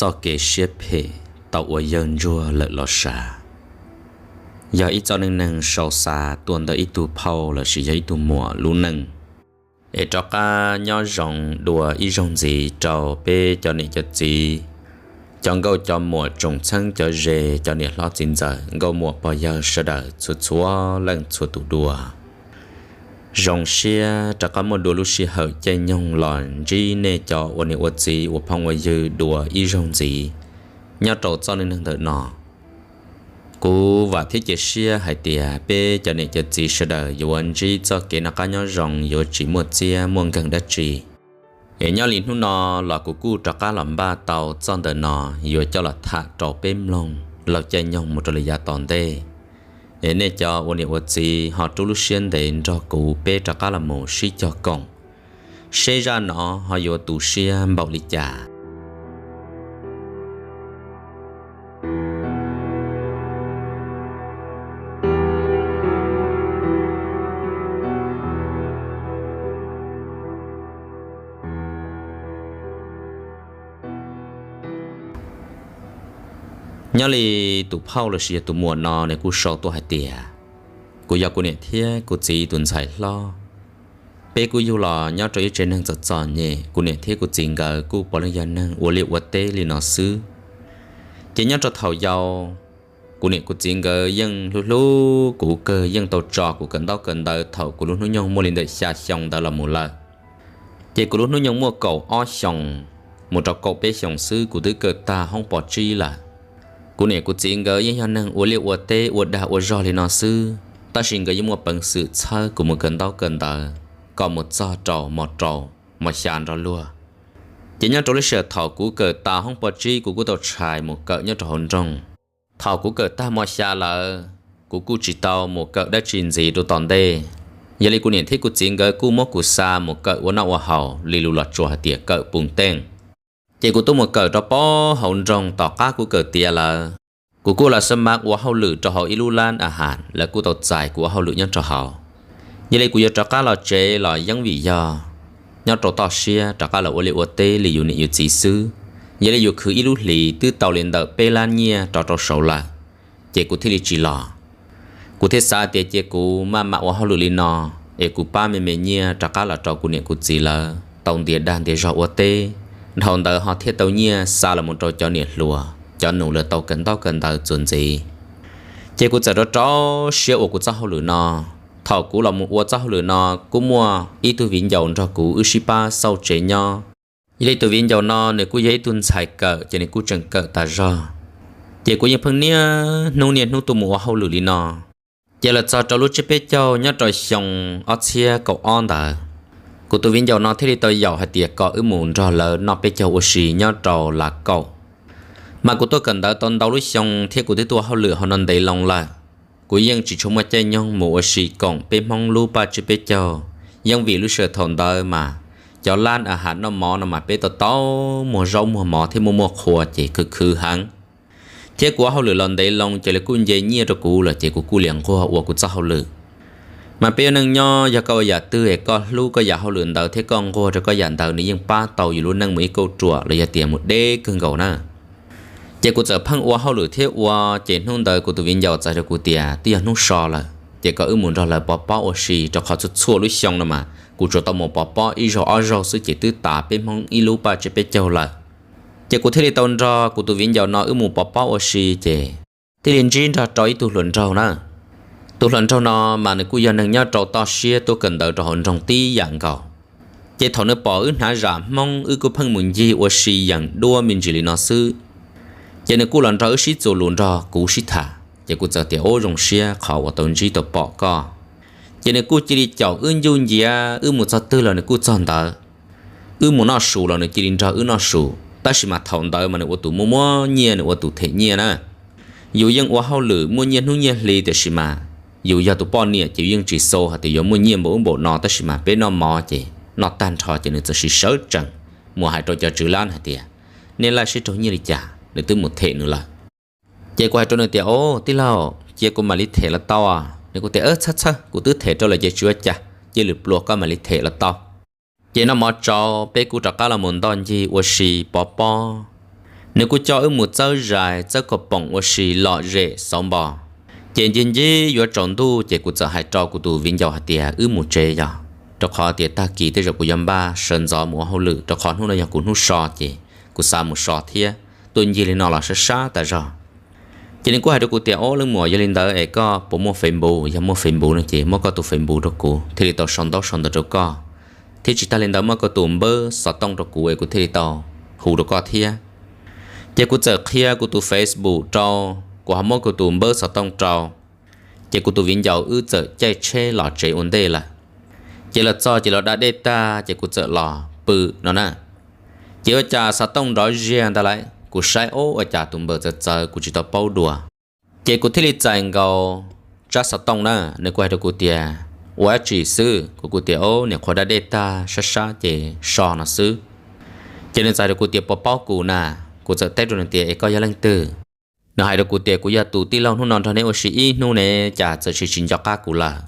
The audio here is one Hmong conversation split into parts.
Txoj kev siab phem tau ua yawg ntsuag lawm los sav, yog ib txoj neej neeg sau xav tuaj ntawm ib tug phauj lossis yog ib tug muam lub neej. Es rov qab nyob zoo dua ib zaug ntxiv rau peb cov niam cov txiv, cov nkauj cov muam, tsoom txheeb cov ze, cov niam hlob txiv ntxawm, nkauj muam pog yawg sawv daws txhua txhua leej txhua tus dua. Zoo siab rov qab muaj dua lub sij hawm caij nyoog los ntsib nej cov ua niam ua txiv ua phooj ua ywg dua ib zaug ntxiv nyob rau txoj neej neeg ntawm no. Kuv vam thiab cia siab hais tias peb cov niam cov txiv sawv daws yuav ntsib txoj kev noj qab nyob zoo, yuav tsis muaj txiab muaj nkeeg dab tsi. Es nyob li hnub no los kuv kuj rov qab los npaj tau txoj ntawm no yuav coj los tham rau peb mloog laug caij nyoog mus rau li yav tom ntej. Es nej cov ua niam ua txiv ho rub lub siab ntev nrog kuv peb rov qab los mus sib cog koom, seb zaj no ho yuav tu siab npaum li cas. Nyob li tus phauj lossis yog tus muam no nws kuj sau tuaj hais tias, kuv yog kuv niam thiab kuv txiv tus ntxhais hlob. Peb kuj yug los nyob rau ib tsev neeg txom txom nyem, kuv niam thiab kuv txiv nkawd kuj puav leej yog neeg ua liaj ua teb li no xwb. Ces nyob rau thaum yau, kuv niam kuv txiv nkawd yeej hlub hlub kuv kawg, yeej tau tso kuv kawm ntaub kawm ntawv thaum kuv lub hnub nyoog muaj li ntawm xya xyoo ntawd los mus lawm. Ces kuv lub hnub nyoog muaj kaum ob xyoos mus rau kaum peb xyoos xwb kuv twb kawm tag hoob pov tsib lawm. Kuv niam kuv txiv nkawd yeej yog neeg ua liaj ua teb ua dag ua zog li no xwb, tab sis nkawd yeej muaj peev xwm txhawb kuv mus kawm ntaub kawm ntawv kom mus txog rau mos rau mos xya nrog luag. Ces nyob rau lub sij hawm thaum kuv kawm tas hoob pov tsib kuv kuj tau tshais mus kawm nyob rau hauv nroog. Thaum kuv kawm tag mos xya lawm, kuv kuj tsis tau mus kawm dab tsi ntxiv rau tom ntej. Yog li kuv niam thiab kuv txiv nkawd kuj muab kuv xa mus kawm ua noj ua haus li lus Los Tsuas hais tias kawm pus teej. Ces kuv tuaj mus kawm rau pem hauv nroog tom qab kuv kawm tiav lawm. Kuv kuj los xab mav ua hauj lwm rau hauv ib lub lab a has, lawv kuj tau txais kuv ua hauj lwm nyob rau hauv. Yog li kuv yuav rov qab los tsev los yeej vim yog nyob rau toj siab rov qab los ua liaj ua teb li yus niam yus txiv xwb. Yog li yus khwv ib lub hlis twb tau li ntawm peb lab nyiaj rov rau saud lawm, ces kuv thiaj li tsis los. Kuv thiaj xav tias cia kuv maj mam ua hauj lwm li no, es kuv pab me me nyiaj rov qab los rau kuv niam kuv txiv lawv tau ntiav dag ntiav zog ua teb, dhau ntawd ho thiaj tau nyiaj xa los mus rau cov niam hluas cov nus lawv tau kawm ntaub kawm ntawv txuas ntxiv. Ces kuv txawm rau rau siab ua kuv txoj hauj lwm no. Thaum kuv los mus ua txoj hauj lwm no, kuj muaj ib tug viv ncaus nrog kuv wb sib pab xauj tsev nyob. Yog li tus viv ncaus no nws kuj yog ib tug ntxhais kawm, ces nws kuj tseem kawm tas zog. Ces kuv yeej pheej niaj hnub niaj hnub tuaj mus ua hauj lwm li no. Ces los txog rau lub tsiab peb caug nyob rau xyoo ob txhiab kaum ob ntawd, kuv tus viv ncaus no thiaj li tau yaum hais tias kom wb mus nrog lawv noj peb caug ua si nyob rau Lav Kaum. Mas kuv tuaj kawm ntawv tau ntau lub xyoo thiab kuv twb tuaj hauj lwm hauv no ntev loo lawm. Kuv yeej tsis tshua muaj caij nyoog mus ua si koom peb Hmoob lub paj tsiab peb caug, yeej vim lub sij hawm thaum ntawd mas cov lab a has noj mov no mas peb tau tau muag zaub muag mov thiab muaj muaj qhua ces khwv khwv heev. Thiab kuv ua hauj lwm los ntev loo ces lawv kuj nce nyiaj rau kuv lawm ces kuv kuj liam nquag ua kuv txoj hauj lwm. Mas peb ua neej nyob yog koj ua yam twg es koj hlub koj yam hauj lwm ntawd thiab koj nquag rau koj yam ntawd nws yeej pab tau yus lub neej mus ib kauj ruam los yog tias mus deb kawg nkaus na. Ces kuv txawm pheej ua hauj lwm thiab ua, ces hnub ntawd kuv tus viv ncaus txais rau kuv tias twb yog hnub so lawm ces kom wb mus nrog lawv pov pob ua si, rau qhov txhua txhua lub xyoo no mas kuv tsuas tau mus pov pob ib zaug ob zaug xwb ces twb tas peb Hmoob ib lub paj tsiab peb caug lawm. Ces kuv thiaj li tau nrog kuv tus viv ncaus no wb mus pov pob ua si ces thiaj li ntsib nrog rau ib tug hluas nraug na. Tus hluas nraug no mas nws kuj yog neeg nyob rau toj siab tuaj kawm ntawv rau hauv nroog tib yam nkaus. Ces thaum nws pom wb hnav zam Hmoob wb kuj pheej mus ncig ua si yeem duab me ntsis li no xwb. Ces nws kuj los nrog wb sib txuas lus nrog kuv sib tham, ces kuv txawm tias ub zoo siab qhov uas tau ntsib tau pom koj. Ces nws kuj cia li caum wb ncuj nciav, wb mus txog twg los nws kuj txog ntawd. Wb mus noj su los nws cia li nrog wb noj su, tab sis mas thaum ntawd mas nws ua tus muaj muaj nyiaj, nws ua tus them nyiaj na. Yus yeej ua hauj lwm muaj nyiaj hnub nyiaj hli tiam sis mas yus yog tus poj niam ces yus yeej tsis xav hais tias yuav muaj nyiaj npaum ub npaum no, tab sis mas peb noj mov ces noj tag nrho ces nws txawm sawv tsees mus hais rau cov tswv lab hais tias nej laij seb raug nyiaj li cas, nws twb mus them nws lawm. Ces kuv hais rau nws tias o, tij laug, cia kuv mam li them los tau. Nws kuj tias txhawj txhawj, kuv twb them rau lawm ces tsis ua cas, cia lwm pluas koj mam li them los tau. Ces noj mov tsau peb kuj rov qab los mus ntoj ncig ua si pov pob. Nws kuj coj wb mus txawb zais txawb kaus poom ua si lom zem xauv npo. Ces ncig ncig yuav tsaus ntuj ces kuv txawm hais rau kuv tus viv ncaus hais tias wb mus tsev yog, rau qhov tias tag kis tej zaum kuv yuav npaj sawv ntxov mus ua hauj lwm rau qhov hnub no yog kuv hnub so ces kuv xav mus so thiab, tuaj ncig li no los sab sab tas zog. Ces nws kuj hais rau kuv tias, Ob, leej muam, yog li ntawd es koj puas muaj Facebook? Yog muaj Facebook no ces muab koj tus Facebook rau kuv thiaj li tau sau ntaub sau ntawv rau koj, thiab tsis tag li ntawd muab koj tus npawb xov tooj rau kuv es kuv thiaj li tau hu rau koj thiab. Ces kuv txawm qhia kuv tus Facebook rau, kuv ho muab kuv tus npawb xov tooj rau. Ces kuv tus viv ncaus wb txawm caij tsheb los tsev ua ntej lawm. Ces los txog ces los da dej tag ces kuv txawm los pw no na. Ces ua cas xov tooj nrov ziag ntag lauj, kuv saib, ob, ua cas tus npawb txawv txawv kuv tsis tau paub dua. Ces kuv thiaj li txais nkaus tsab xov tooj na. Nws kuj hais rau kuv tias, Ua dab tsi xwb? Kuv kuj tias, Ob, niam qhuav da dej tag sab sab ces so no xwb. Ces nws txawm hais rau kuv tias, Puas paub kuv na? Kuv txawm teb rau nws tias, Es koj yog leej twg? Nws hais rau kuv tias, Kuv yog tus tij laug hnub no nrog neb ua si ib hnub ne, cas txawm sis tsis nco qab kuv lawm?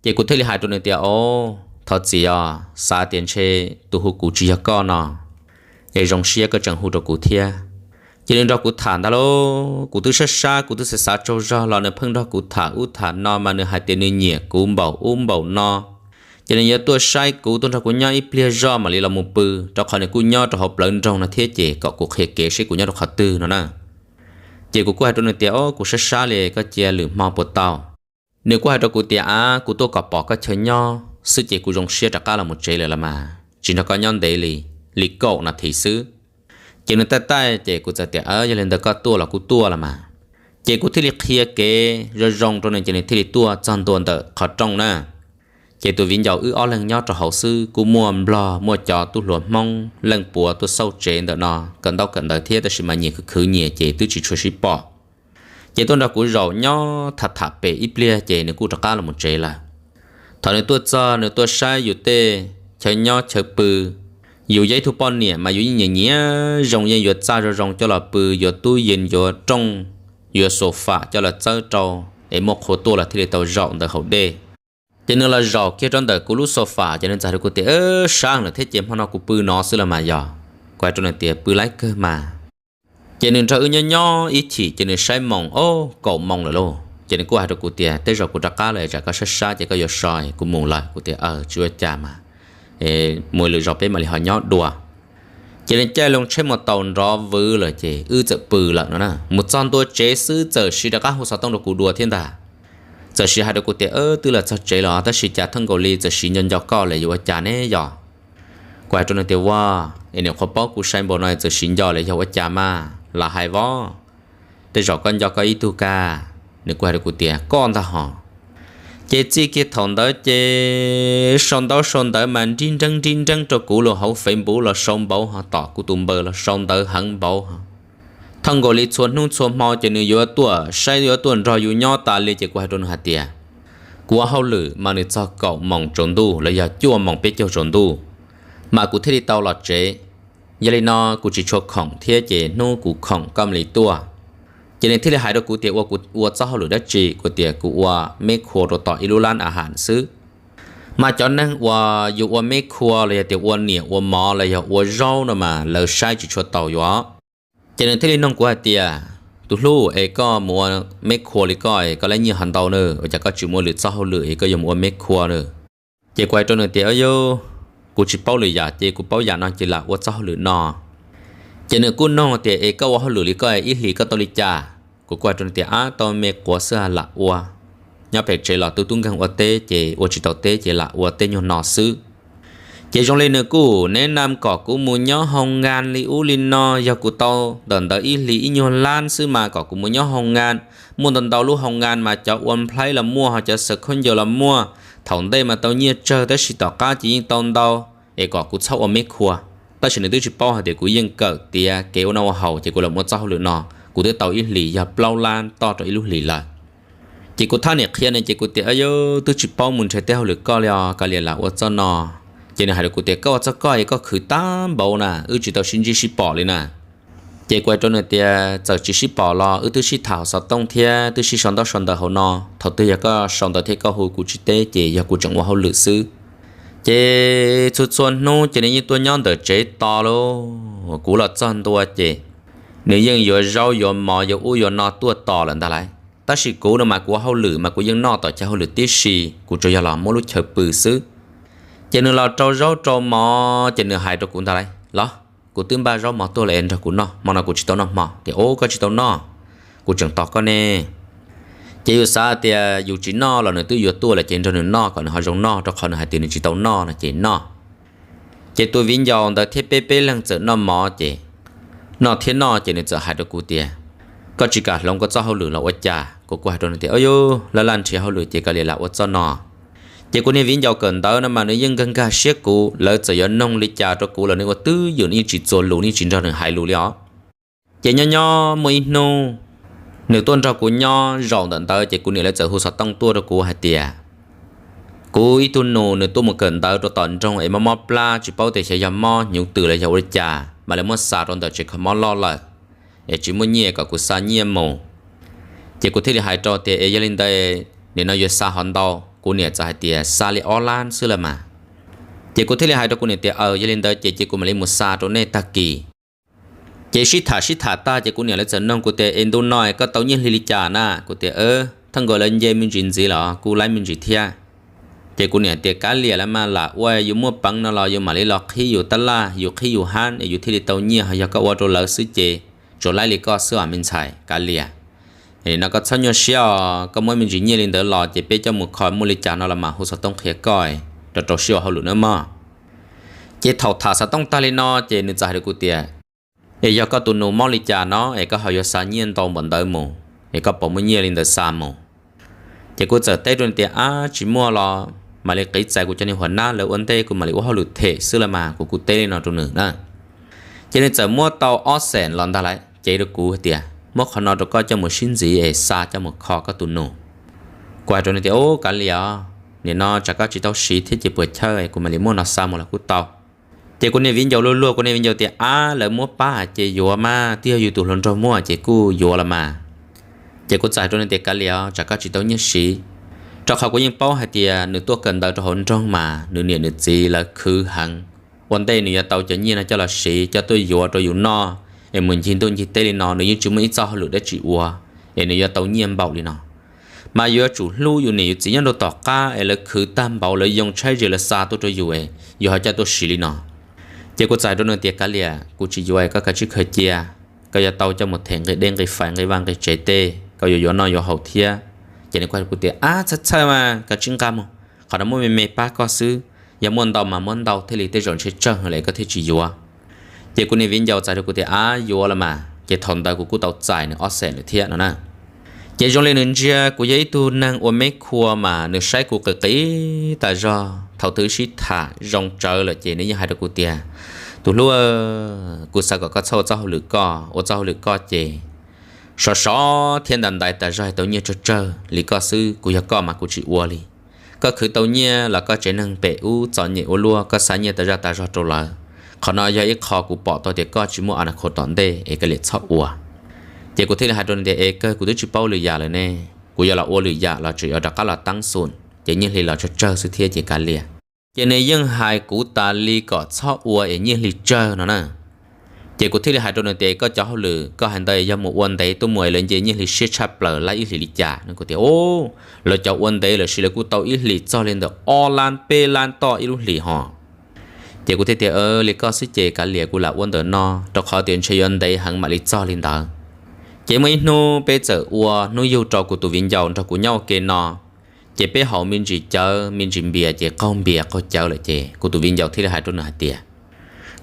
Ces kuv thiaj li hais rau nws tias, Ob, thov txim os, xav tias ntshe tus hu kuv tsis yog koj no, es zoo siab koj tseem hu rau kuv thiab. Ces nws nrog kuv tham ntag lauj, kuv twb sab sab kuv twb xav xav tsaug zog los nws pheej nrog kuv tham ub tham no mas nws hais tias nws nyiam kuv npaum ub npaum no. Ces nws yuav tuaj saib kuv, tuaj nrog kuv nyob ib pliag zoj mam li los mus pw, rau qhov nws kuj nyob rau hauv plawv nroog no thiab ces kom kuv qhia kev seb kuv nyob rau qhov twg no na. Ces kuv kuj hais rau nws tias, Ob, kuv sab sab li, koj cia lwm hmo puas tau? Nws kuj hais rau kuv tias, Av, kuv tuaj kom pom koj chaw nyob xwb ces kuv zoo siab rov qab los mus tsev lawm los mas, tsis nrog koj nyob ntev li, li kaum nas this xwb. Ces nws taij taij ces kuv txawm tias, Yog li ntawd koj tuaj los kuv tuaj los mas. Ces kuv thiaj li qhia kev zoo zoo rau nws ces nws thiaj li tuaj txog ntua ntawm qhov rooj na. Ces tus viv ncaus wb ob leeg nyob rau hauv xwb, kuj muaj nplog muaj cov tub hluas Hmoob leej puav tuaj xauj tsev ntawm no kawm ntaub kawm ntawv thiab, tab sis mas nyias khwv khwv nyias ces twb tsis tshua sib pom. Ces tuaj nrog kuv zaum nyob tham tham pem ib pliag ces nws kuj rov qab los mus tsev lawm. Thaum nws tuaj txog nws tuaj saib yus tej chaw nyob chaw pw. Yus yog ib tug poj niam mas yus yeej nyiam nyiam zoo, yeej yuav txaj zoo zoo coj los pw, yuav tub yees, yuav rooj, yuav xo fam coj los txawb rau es muaj qhua tuaj los thiaj li tau zaum ntawm hauv dej. Ces nws los zaum kiag rau ntawm kuv lub xo fam ces nws txawm hais rau kuv tias, Sab lawm thiab ces hmo no kuv pw no xwb los mas yog. Kuv hais rau nws tias, Pw laib kawg mas. Ces nws nrog wb nyob nyob ib chim ces nws saib moos, ob, kaum moos lawm lauj. Ces nws kuj hais rau kuv tias, Tej zaum kuv rov qab lawm, tsam koj sab sab ces koj yuav so, kuv mus lawm. Kuv tias, Aws, tsis ua cas mas, mus lwm zaus peb mam li ho nyob dua. Ces nws caij loo tsheb mus taus nrov vwv lawm ces wb txawm pw lawm no na. Mus txog ntua tsev xwb txawm siv rov qab hu xov tooj rau kuv dua thiab ntag. Txawm siv hais rau kuv tias, Twb los txog tsev los tab sis cas thooj nkaus li txawm siv nco nco koj lawm, yuav ua cas ne yog? Kuv hais rau nws tias, Ua, es niam qhuav paub kuv sai npaum no txawm siv nco lawm yog ua cas mas, lam hais vov. Tej zaum koj nco koj ib tug kag. Nws kuj hais rau kuv tias, Koj ntag hos. Ces txij kiag thaum ntawd ces sau ntaub sau ntawv mas nrib nreeb nrib nreeb rau kuv los hauv Facebook los sau npaum hos, tom kuv tus npawb los sau ntawv heev npaum hos. Thooj nkaus li txhua hnub txhua hmo ces nws yuav tuaj saib yuav tuaj nrog yus nyob tas li ces kuv hais rau nws hais tias, Kuv ua hauj lwm mas nws txog kaum moos tsaus ntuj los yog cuaj moos peb caug tsaus ntuj, mas kuv thiaj li tau los tsev. Yog li no kuv tsis tshua khoom thiab ces hnub kuv khoom koj mam li tuaj. Ces nws thiaj li hais rau kuv tias, Ua, kuv ua txoj hauj lwm dab tsi? Kuv tias, Kuv ua meb khua rau tom ib lub lab a has xwb. Mas cov neeg uas yus ua meb khua los yog tias ua niam ua mov los yog ua zaub no mas lawv saib tsis tshua taus yus. Ces nws thiaj li nug kuv hais tias, Tus hlub, es koj mus ua meb khua li koj es koj lab nyiaj ho ntau na, ua cas koj tsis mus ua lwm txoj hauj lwm es koj yuav mus ua meb khua na? Ces kuv hais rau nws tias, Yog kuv tsis paub lwm yam ces kuv paub yam no ces lam ua txoj hauj lwm no. Ces nws kuj nug tias, Es koj ua hauj lwm li koj ib hlis koj tau li cas? Kuv kuj hais rau nws tias, Ab, tau me quav xwb lam ua. Nyob pem tsev los tu tub nkeeg ua teb ces ua tsis tau teb ces lam ua tej nyuag no xwb. Ces zoo li nws kuj neb nam kom kuv mus nyob hoo nkas li ub li no, yog kuv tau ntawm ntawd ib hlis ib nyuag lab xwb mas kom kuv mus nyob hoo nkas. Muaj ntau ntau lub hoo nkas mas cov ua nplhaib los muaj, ho cov xav khaub ncaws los muaj. Thaum ntej mas tau nyiaj tsawg tab sis tom qab ces yeej tau ntau, es kom kuv txhob ua meb khua. Tab sis nws twb tsis paub hais tias kuv yeej kawm tiav kev ua noj ua haus ces kuv lam ua txoj hauj lwm no. Kuv twb tau ib hlis yog plaub lab toj rau ib lub hlis lawm. Ces kuv thaj niam qhia nws ces kuv tias, Yog twb tsis paub mus nrhiav tej hauj lwm koj li os, kav liam lam ua txoj no. Ces nws hais rau kuv tias, Koj ua txoj koj es koj khwv tag npaum na, wb tsis tau sib ntsib sib pom li na. Ces kuv hais rau nws tias, Txawm tsis sib pom los wb twb sib tham hauv xov tooj thiab twb sib sau ntaub sau ntawv hauv no, thaum twg yog koj sau ntawv thiab koj hu kuv tsis teb ces yog kuv tseem ua hauj lwm xwb. Ces txhua txhua hnub ces nws yeej tuaj nyob ntawm tsev tos lauj. Kuv los txog ntua ces nws yeej yuav zaub yuav mov yuav ub yuav no tuaj tos lawm ntag lauj. Tab sis kuv no mas kuv ua hauj lwm mas kuv yeej noj tom chaw hauj lwm tib si, kuv tsuas yog los muab lub chaw pw xwb. Ces nws los rau zaub rau mov ces nws hais rau kuv ntag lauj, los, kuv twb npaj zaub mov tuaj lawm es nrog kuv noj, hmo no kuv tsis tau noj hmo. Tias, ub, koj tsis tau noj, kuv tseem tos koj ne. Ces yus xav tias yus tsis noj los nws twb yuav tuaj lawm ces nrog nws noj kom nws ho zoo noj, rau qhov nws hais tias nws tsis tau noj no ces noj. Ces tus viv ncaus ntawd thiab peb peb leeg txawm noj mov ces noj thiab noj ces nws txawm hais rau kuv tias, koj tsis kam hloov koj txoj hauj lwm los ua cas? Kuv kuj hais rau nws tias, o yus, laj laj nrhiav hauj lwm ces kav liam lam ua txoj no. Ces kuv niag viv ncaus kawm ntawv no mas nws yeej nkag nkag siab kuv, lawv txawm yuav noog li cas rau kuv los nws ua twj ywm, yeej tsis txuas lus, yeej tsis nrog nws hais lus li os. Ces nyob nyob muaj ib hnub nws tuaj nrog kuv nyob zaum ntawm ntawd ces kuv niam lawv txawm hu xov tooj tuaj rau kuv hais tias kuv ib tug nus nws tuaj mus kawm ntawv rau tom nroog es mob mob plab, tsis paub tias xyov yog mob hnyuv tws los yog ua li cas, mas lawv muab xa rau ntawm tsev kho mob loj lawm, es tsis muaj nyiaj kom kuv xa nyiaj mus. Ces kuv thiaj li hais rau tias, es yog li ntawd nim no yuav xa hov ntau? Kuv niam txawm hais tias xa li ob lab xwb los mas. Ces kuv thiaj li hais rau kuv niam tias, aws, yog li ntawd ces cia kuv mam li mus xa rau nej tag kis. Ces sib tham sib tham tag ces kuv niam lawv txawm noog kuv tias, es ntu no koj tau nyiaj hli li cas na? Kuv tias, thaj nkaus lawv nce me ntsis ntxiv los kuj laib me ntsis thiab. Ces kuv niam tias, kav liam los mas, lam ua yus muaj peev no los yus mam li los qhib yus tab laj, yus qhib yus hab es yus thiaj li tau nyiaj, ho yog koj ua rau lawv xwb ces tsuas laib li koj xwb os me ntxhais, kav liam. Nim no koj txhob nyuaj siab os, koj muab me ntsis nyiaj li ntawd los ces peb coj mus kho, muaj li cas no los mas hu xov tooj qhia koj, rau rau siab ua hauj lwm nawb mog. Ces thaum tham xov tooj tag li no ces nws txawm hais rau kuv tias, es yog koj tus nus mob li cas no es koj ho yuav xa nyiaj ntau npaum ntawd mus, es koj puas muaj nyiaj li ntawd xa mus? Ces kuv txawm teb rau nws tias, ab, tsis muaj los mam li qiv txais kuv cov niag huas nab lawv ua ntej, kuv mam li ua hauj lwm them xwb los mas. Kuv kuj teb li no rau nws na. Ces nws txawm muab tau ob xees los ntag lauj, cev rau kuv hais tias, muab qhov no rau koj coj mus sib ntxiv es xa coj mus kho koj tus nus. Kuv hais rau nws tias, ub, kav liam os, nim no tsam koj tsis tau siv thiab ces puas chawj, kuv mam li muab no xa mus los kuj tau. Ces kuv niag viv ncaus luag luag, kuv niag viv ncaus tias, ab, lawv muab pab hais ces yuav mas, twb yog yus tus hluas nraug muab ces kuj yuav los mas. Ces kuv txawm hais rau nws tias, kav liam os, tsam koj tsis tau nyiaj siv, rau qhov kuv yeej paub hais tias nws tuaj kawm ntawv rau hauv nroog mas nws niam nws txiv lawv khwv heev. Ua ntej nws yuav tau cov nyiaj no coj los siv coj tuaj yuav rau yus noj, es mus ncig ntuj ncig teb li no nws yeej tsis muaj ib txoj hauj lwm dab tsi ua, es nws yuav tau nyiaj npaum li no. Mas yuav tsum hlub yus niam yus txiv nyob rau tom qab es lawv khwv tag npaum lawv yoo tshaib ze lawv xa tuaj rau yus, yus ho coj tuaj siv li no. Ces kuv txawm hais rau nws tias, kav liam, kuv tsis yuav, koj kav tsij khaws cia, koj yuav tau coj mus them nqi dej nqi fais nqi vaj nqi tsev tej, koj yuav yuav noj yuav haus thiab. Ces nws kuj hais rau kuv tias, ab, txhawj txhawj mas kav tsij nqa mus, qhov no muab me me pab koj xwb, yog muaj ntau mas muab ntau thiaj li, tej zaum ntshe tsawg heev lawm koj thiaj tsis yuav. Ces kuv niag viv ncaus txawm hais rau kuv tias, ab, yuav los mas. Ces thaum ntawd kuv kuj tau txais nws ob xees lawm thiab no na. Ces zoo li nws ntsia kuv yog ib tug neeg ua meb khua mas nws saib kuv qis qis tas zog. Thaum twg sib tham zoo tsawv lawm ces nws yeej hais rau kuv tias, tus hlub, kuv xav kom koj txhob ua txoj hauj lwm koj, ua txoj hauj lwm koj ces sov sov thiab ntaiv ntaiv tas zog es tau nyiaj tsawg tsawg li koj xwb, kuv yog koj mas kuv tsis ua li. Koj khwv tau nyiaj los koj tsev neeg pem ub txom nyem ua luaj, koj xa nyiaj tas zaj tas zog rau lawv. Qhov no yog ib qho kuv pom tau tias koj tsis muaj a na khos tom ntej es koj liam txhob ua. Ces kuv thiaj li hais rau nws tias, es kawg kuv twb tsis paub lwm yam lawm ne, kuv yuav los ua lwm yam los tseem yuav rov qab los teeb xum ces nyiaj hli los tsawg tsawg xwb thiab ces kav liam. Ces nws yeej hais kuv tas li kom txhob ua es nyiaj hli tsawg no na. Ces kuv thiaj li hais rau nws tias, koj cov hauj lwm koj hais ntawd yog mus ua ntev tuaj mus es lawv nce nyiaj hli siab tshaj plaws laib ib hlis li cas? Nws kuj tias, u, lawv cov ua ntev lawm sis lawv kuj tau ib hlis txog li ntawm ob lab peb lab toj ib lub hlis ho. Ces kuv thiaj tias, li koj xwb ces kav liam, kuv lam ua ntawm no rau qhov tias ntshe yuav ntev heev mam li txog li ntawd. Ces muaj ib hnub peb txawm ua hnub yug rau kuv tus viv ncaus nrog kuv nyob ua ke no, ces peb haus me ntsis cawv me ntsis npias ces qaug npias qaug cawv lawm ces kuv tus viv ncaus thiaj li hais rau nws hais tias,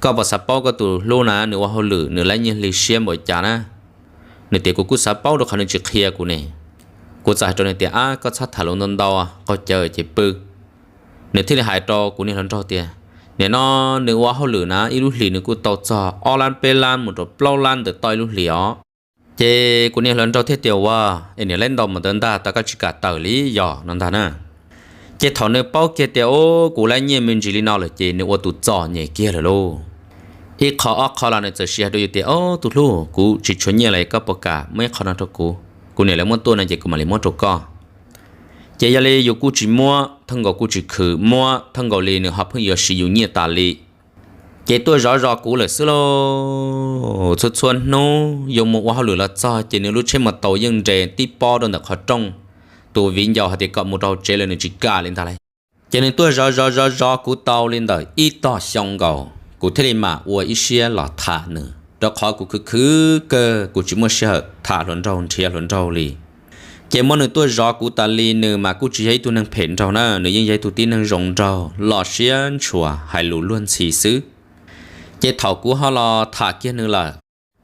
koj puas xav paub koj tus hlub na nws ua hauj lwm nws laib nyiaj hli siab npaum cas na? Nws tias, kuv kuj xav paub rau qhov nws tsis qhia kuv ne. Kuv txawm hais rau nws tias, ab, koj txhob tham lus ntau ntau, qaug cawv ces pw. Nws thiaj li hais rau kuv niag hluas nraug tias, nim no nws ua hauj lwm na ib lub hlis nws kuj tau txog ob lab peb lab mus rau plaub lab ntawm toj ib lub hlis os. Ces kuv niag hluas nraug thiaj tias, ua, es niam laib ntau mus ntawd ntag, tau koj tsis kam tawm li yog no ntag na. Ces thaum nws paub kiag tias, u, kuv laib nyiaj me ntsis li no lawm ces nws ua tus txom nyem kiag lawm lauj. Ib qho ob qho los nws txawm sis hais rau yus tias, o, tus hlub, kuv tsis tshuav nyiaj lawm, koj puas kam muab ib qho no rau kuv? Kuv niam lawv muab tuaj no ces kuv mam li muab rau koj. Ces yog li yus kuj tsis muab, thaj nkaus kuj tsis khwv muab, thaj nkaus li nws ho pheej yuav siv yus nyiaj tas li. Ces tuaj zov zov kuv lawm xwb lauj. Txhua txhua hnub yuav mus ua hauj lwm los txog ces nws lub tsheb mus tau yeej nres tib pob rau ntawm qhov rooj. Tus viv ncaus hais tias kom mus rau hauv tsev lawm nws tsis kam li ntag lauj. Ces nws tuaj zov zov zov zov kuv tau li ntawm ib tog xyoo nkaus kuv thiaj li mam ua ib siab los tham nws, rau qhov kuv khwv khwv kawg kuv tsis muaj sij hawm tham hluas nraug nrhiav hluas nraug li. Ces muab nws tuaj zov kuv tas li, nws mas kuj tsis yog ib tug neeg phem nraug na, nws yeej yog ib tug tib neeg zoo nraug los siab ntshua hais lus luag ntxhi xwb. Ces thaum kuv ho los tham kiag nws lawm,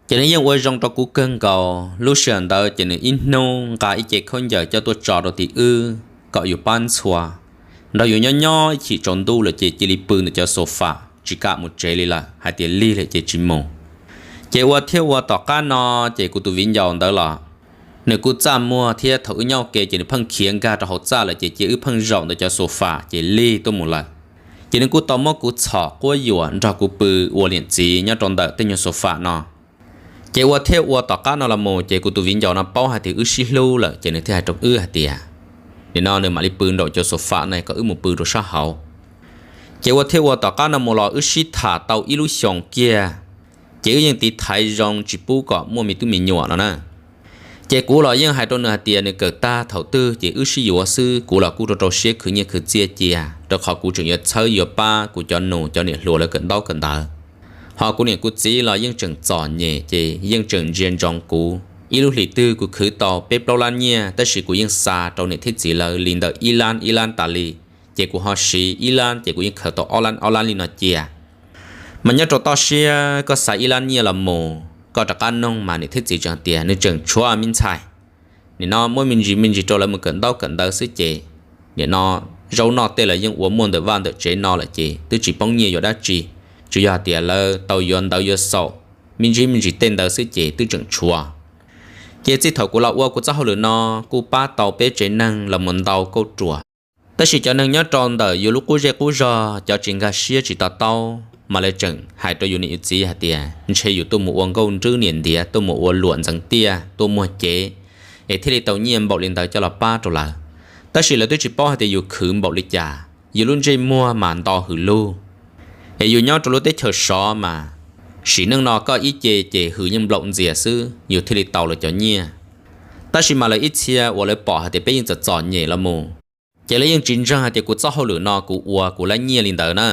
ces nws yeej ua zoo rau kuv kawg nkaus. Lub sij hawm ntawd ces nws ib hnub nqa ib ce khaub ncaws coj tuaj tso rau tim wb kom yus pab ntxhua, nrog yus nyob nyob ib chim tsaus ntuj lawm ces cia li pw ntawm cov xo fam tsis kam mus tsev li lawm, hais tias lig lawm ces tsis mus. Ces ua thiab ua tom qab no, ces kuv tus viv ncaus ntawd los nws kuj txaj muag thiab thaum wb nyob ua ke ces nws pheej khiav nkag rau hauv txaj lawm ces cia wb pheej zaum ntawm cov xo fam ces lig tuaj mus lawm. Ces nws kuj tau muab kuv txhom quab yuam nrog kuv pw ua niam txiv nyob rau ntawm tej nyuag xo fam no. Ces ua thiab ua tom qab no los mus ces kuv tus viv ncaus no paub hais tias wb sib hlub lawm ces nws thiaj hais rau wb hais tias nim no nws mam li pw nraum cov xo fam no kom wb mus pw rau sab hauv. Ces ua thiab ua tom qab no mus los wb sib tham tau ib lub xyoos kiag, ces wb yeej tiv thaiv zoo tsis pub kom muaj me tub me nyuam no na. Ces kuv los yeej hais rau nws hais tias nws kawm tag thaum twg ces wb sib yuav xwb, kuv los kuj rau rau siab khwv nyiaj khwv txiaj cia, rau qhov kuv tseem yuav txhawb yuav pab kuv cov nus cov niam hluas lawv kawm ntaub kawm ntawv. Ho kuv niam kuv txiv los yeej tseem txom nyem ces yeej tseem ntsia ntsoov kuv. Ib lub hlis twg kuv khwv tau peb plaub lab nyiaj tab sis kuv yeej xa rau niam thiab txiv lawv li ntawm ib lab ib lab tas li. Ces kuv ho siv ib lab ces kuv yeej khaws tau ob lab ob lab li no cia. Mas nyob rau toj siab koj xa ib lab nyiaj los mus koj rov qab noog mas niam thiab txiv tseem tias nws tseem tshuav me ntxhais, nim no muab me ntsis me ntsis rau lawv mus kawm ntaub kawm ntawv xwb ces nim no zaub noj tej lawv yeej ua muaj ntawm vaj ntawm tsev no lawm ces twb tsis poob nyiaj yuav dab tsi. Tsuas yog hais tias lawv tau yuav ntawv yuav xaum me ntsis me ntsis tej ntawd xwb ces twb tseem tshuav. Ces txij thaum kuv los ua kuv txoj hauj lwm no kuj pab tau peb tsev neeg los mus ntau kauj ruam. Tab sis cov neeg nyob rau ntawm yus lub qub zej qub zog cov tsis nkag siab tsis to taub mas lawv tseem hais rau yus niam yus txiv hais tias ntshe yus tuaj mus ua nkauj nrwb niam ntiav, tuaj mus ua luam ntxeev tiaj, tuaj muag cev es thiaj li tau nyiaj npaum li ntawd coj los pab rau lawv. Tab sis lawv twb tsis paub hais tias yus khwv npaum li cas, yus lub ntsej muag mas nto hwm lug. Es yus nyob rau lub teb chaws sov mas sim neej no koj ib ce ces hwm yeej nplaum ntxias xwb yus thiaj li tau lawv cov nyiaj. Tab sis mas lawv ib txhia uas lawv pom hais tias peb yeej txom txom nyem los mus, ces lawv yeej tsis ntseeg hais tias kuv txoj hauj lwm no kuv ua kuv lab nyiaj li ntawd na.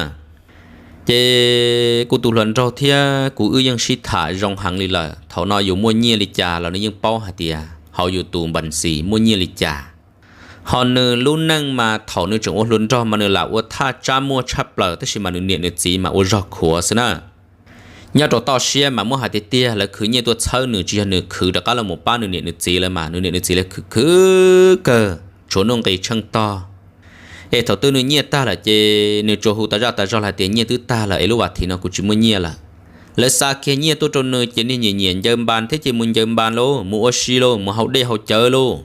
Ces kuv tus hluas nraug thiab kuv wb yeej sib tham zoo heev li lawm, thaum no yus muaj nyiaj li cas los nws yeej paub hais tias hauv yus tus npas xis muaj nyiaj li cas. Ho nws lub neej mas thaum nws tseem ua hluas nraug mas nws lam ua thaj tsab muaj tshaj plaws, tab sis mas nws niam nws txiv mas ua zog khuav xwb na. Nyob rau toj siab mas muab hais tiag tiag lawv khwv nyiaj tuaj txhawb nws, tsis yog nws khwv rov qab los mus pab nws niam nws txiv lawv mas nws niam nws txiv lawv khwv khwv kawg tshuav nuj nqis tsheej tog. Es thaum twg nws nyiaj tag lawm ces nws tsuas hu tas zaj tas zog hais tias nyiaj twb tag lawm es lub vas thiv no kuv tsis muaj nyiaj lawm. Lawv xa kiag nyiaj tuaj rau nws ces nws nyiam nyiam ncaws npas thiab ces mus ncaws npas lauj, mus ua si lauj, mus haus dej haus cawv lauj.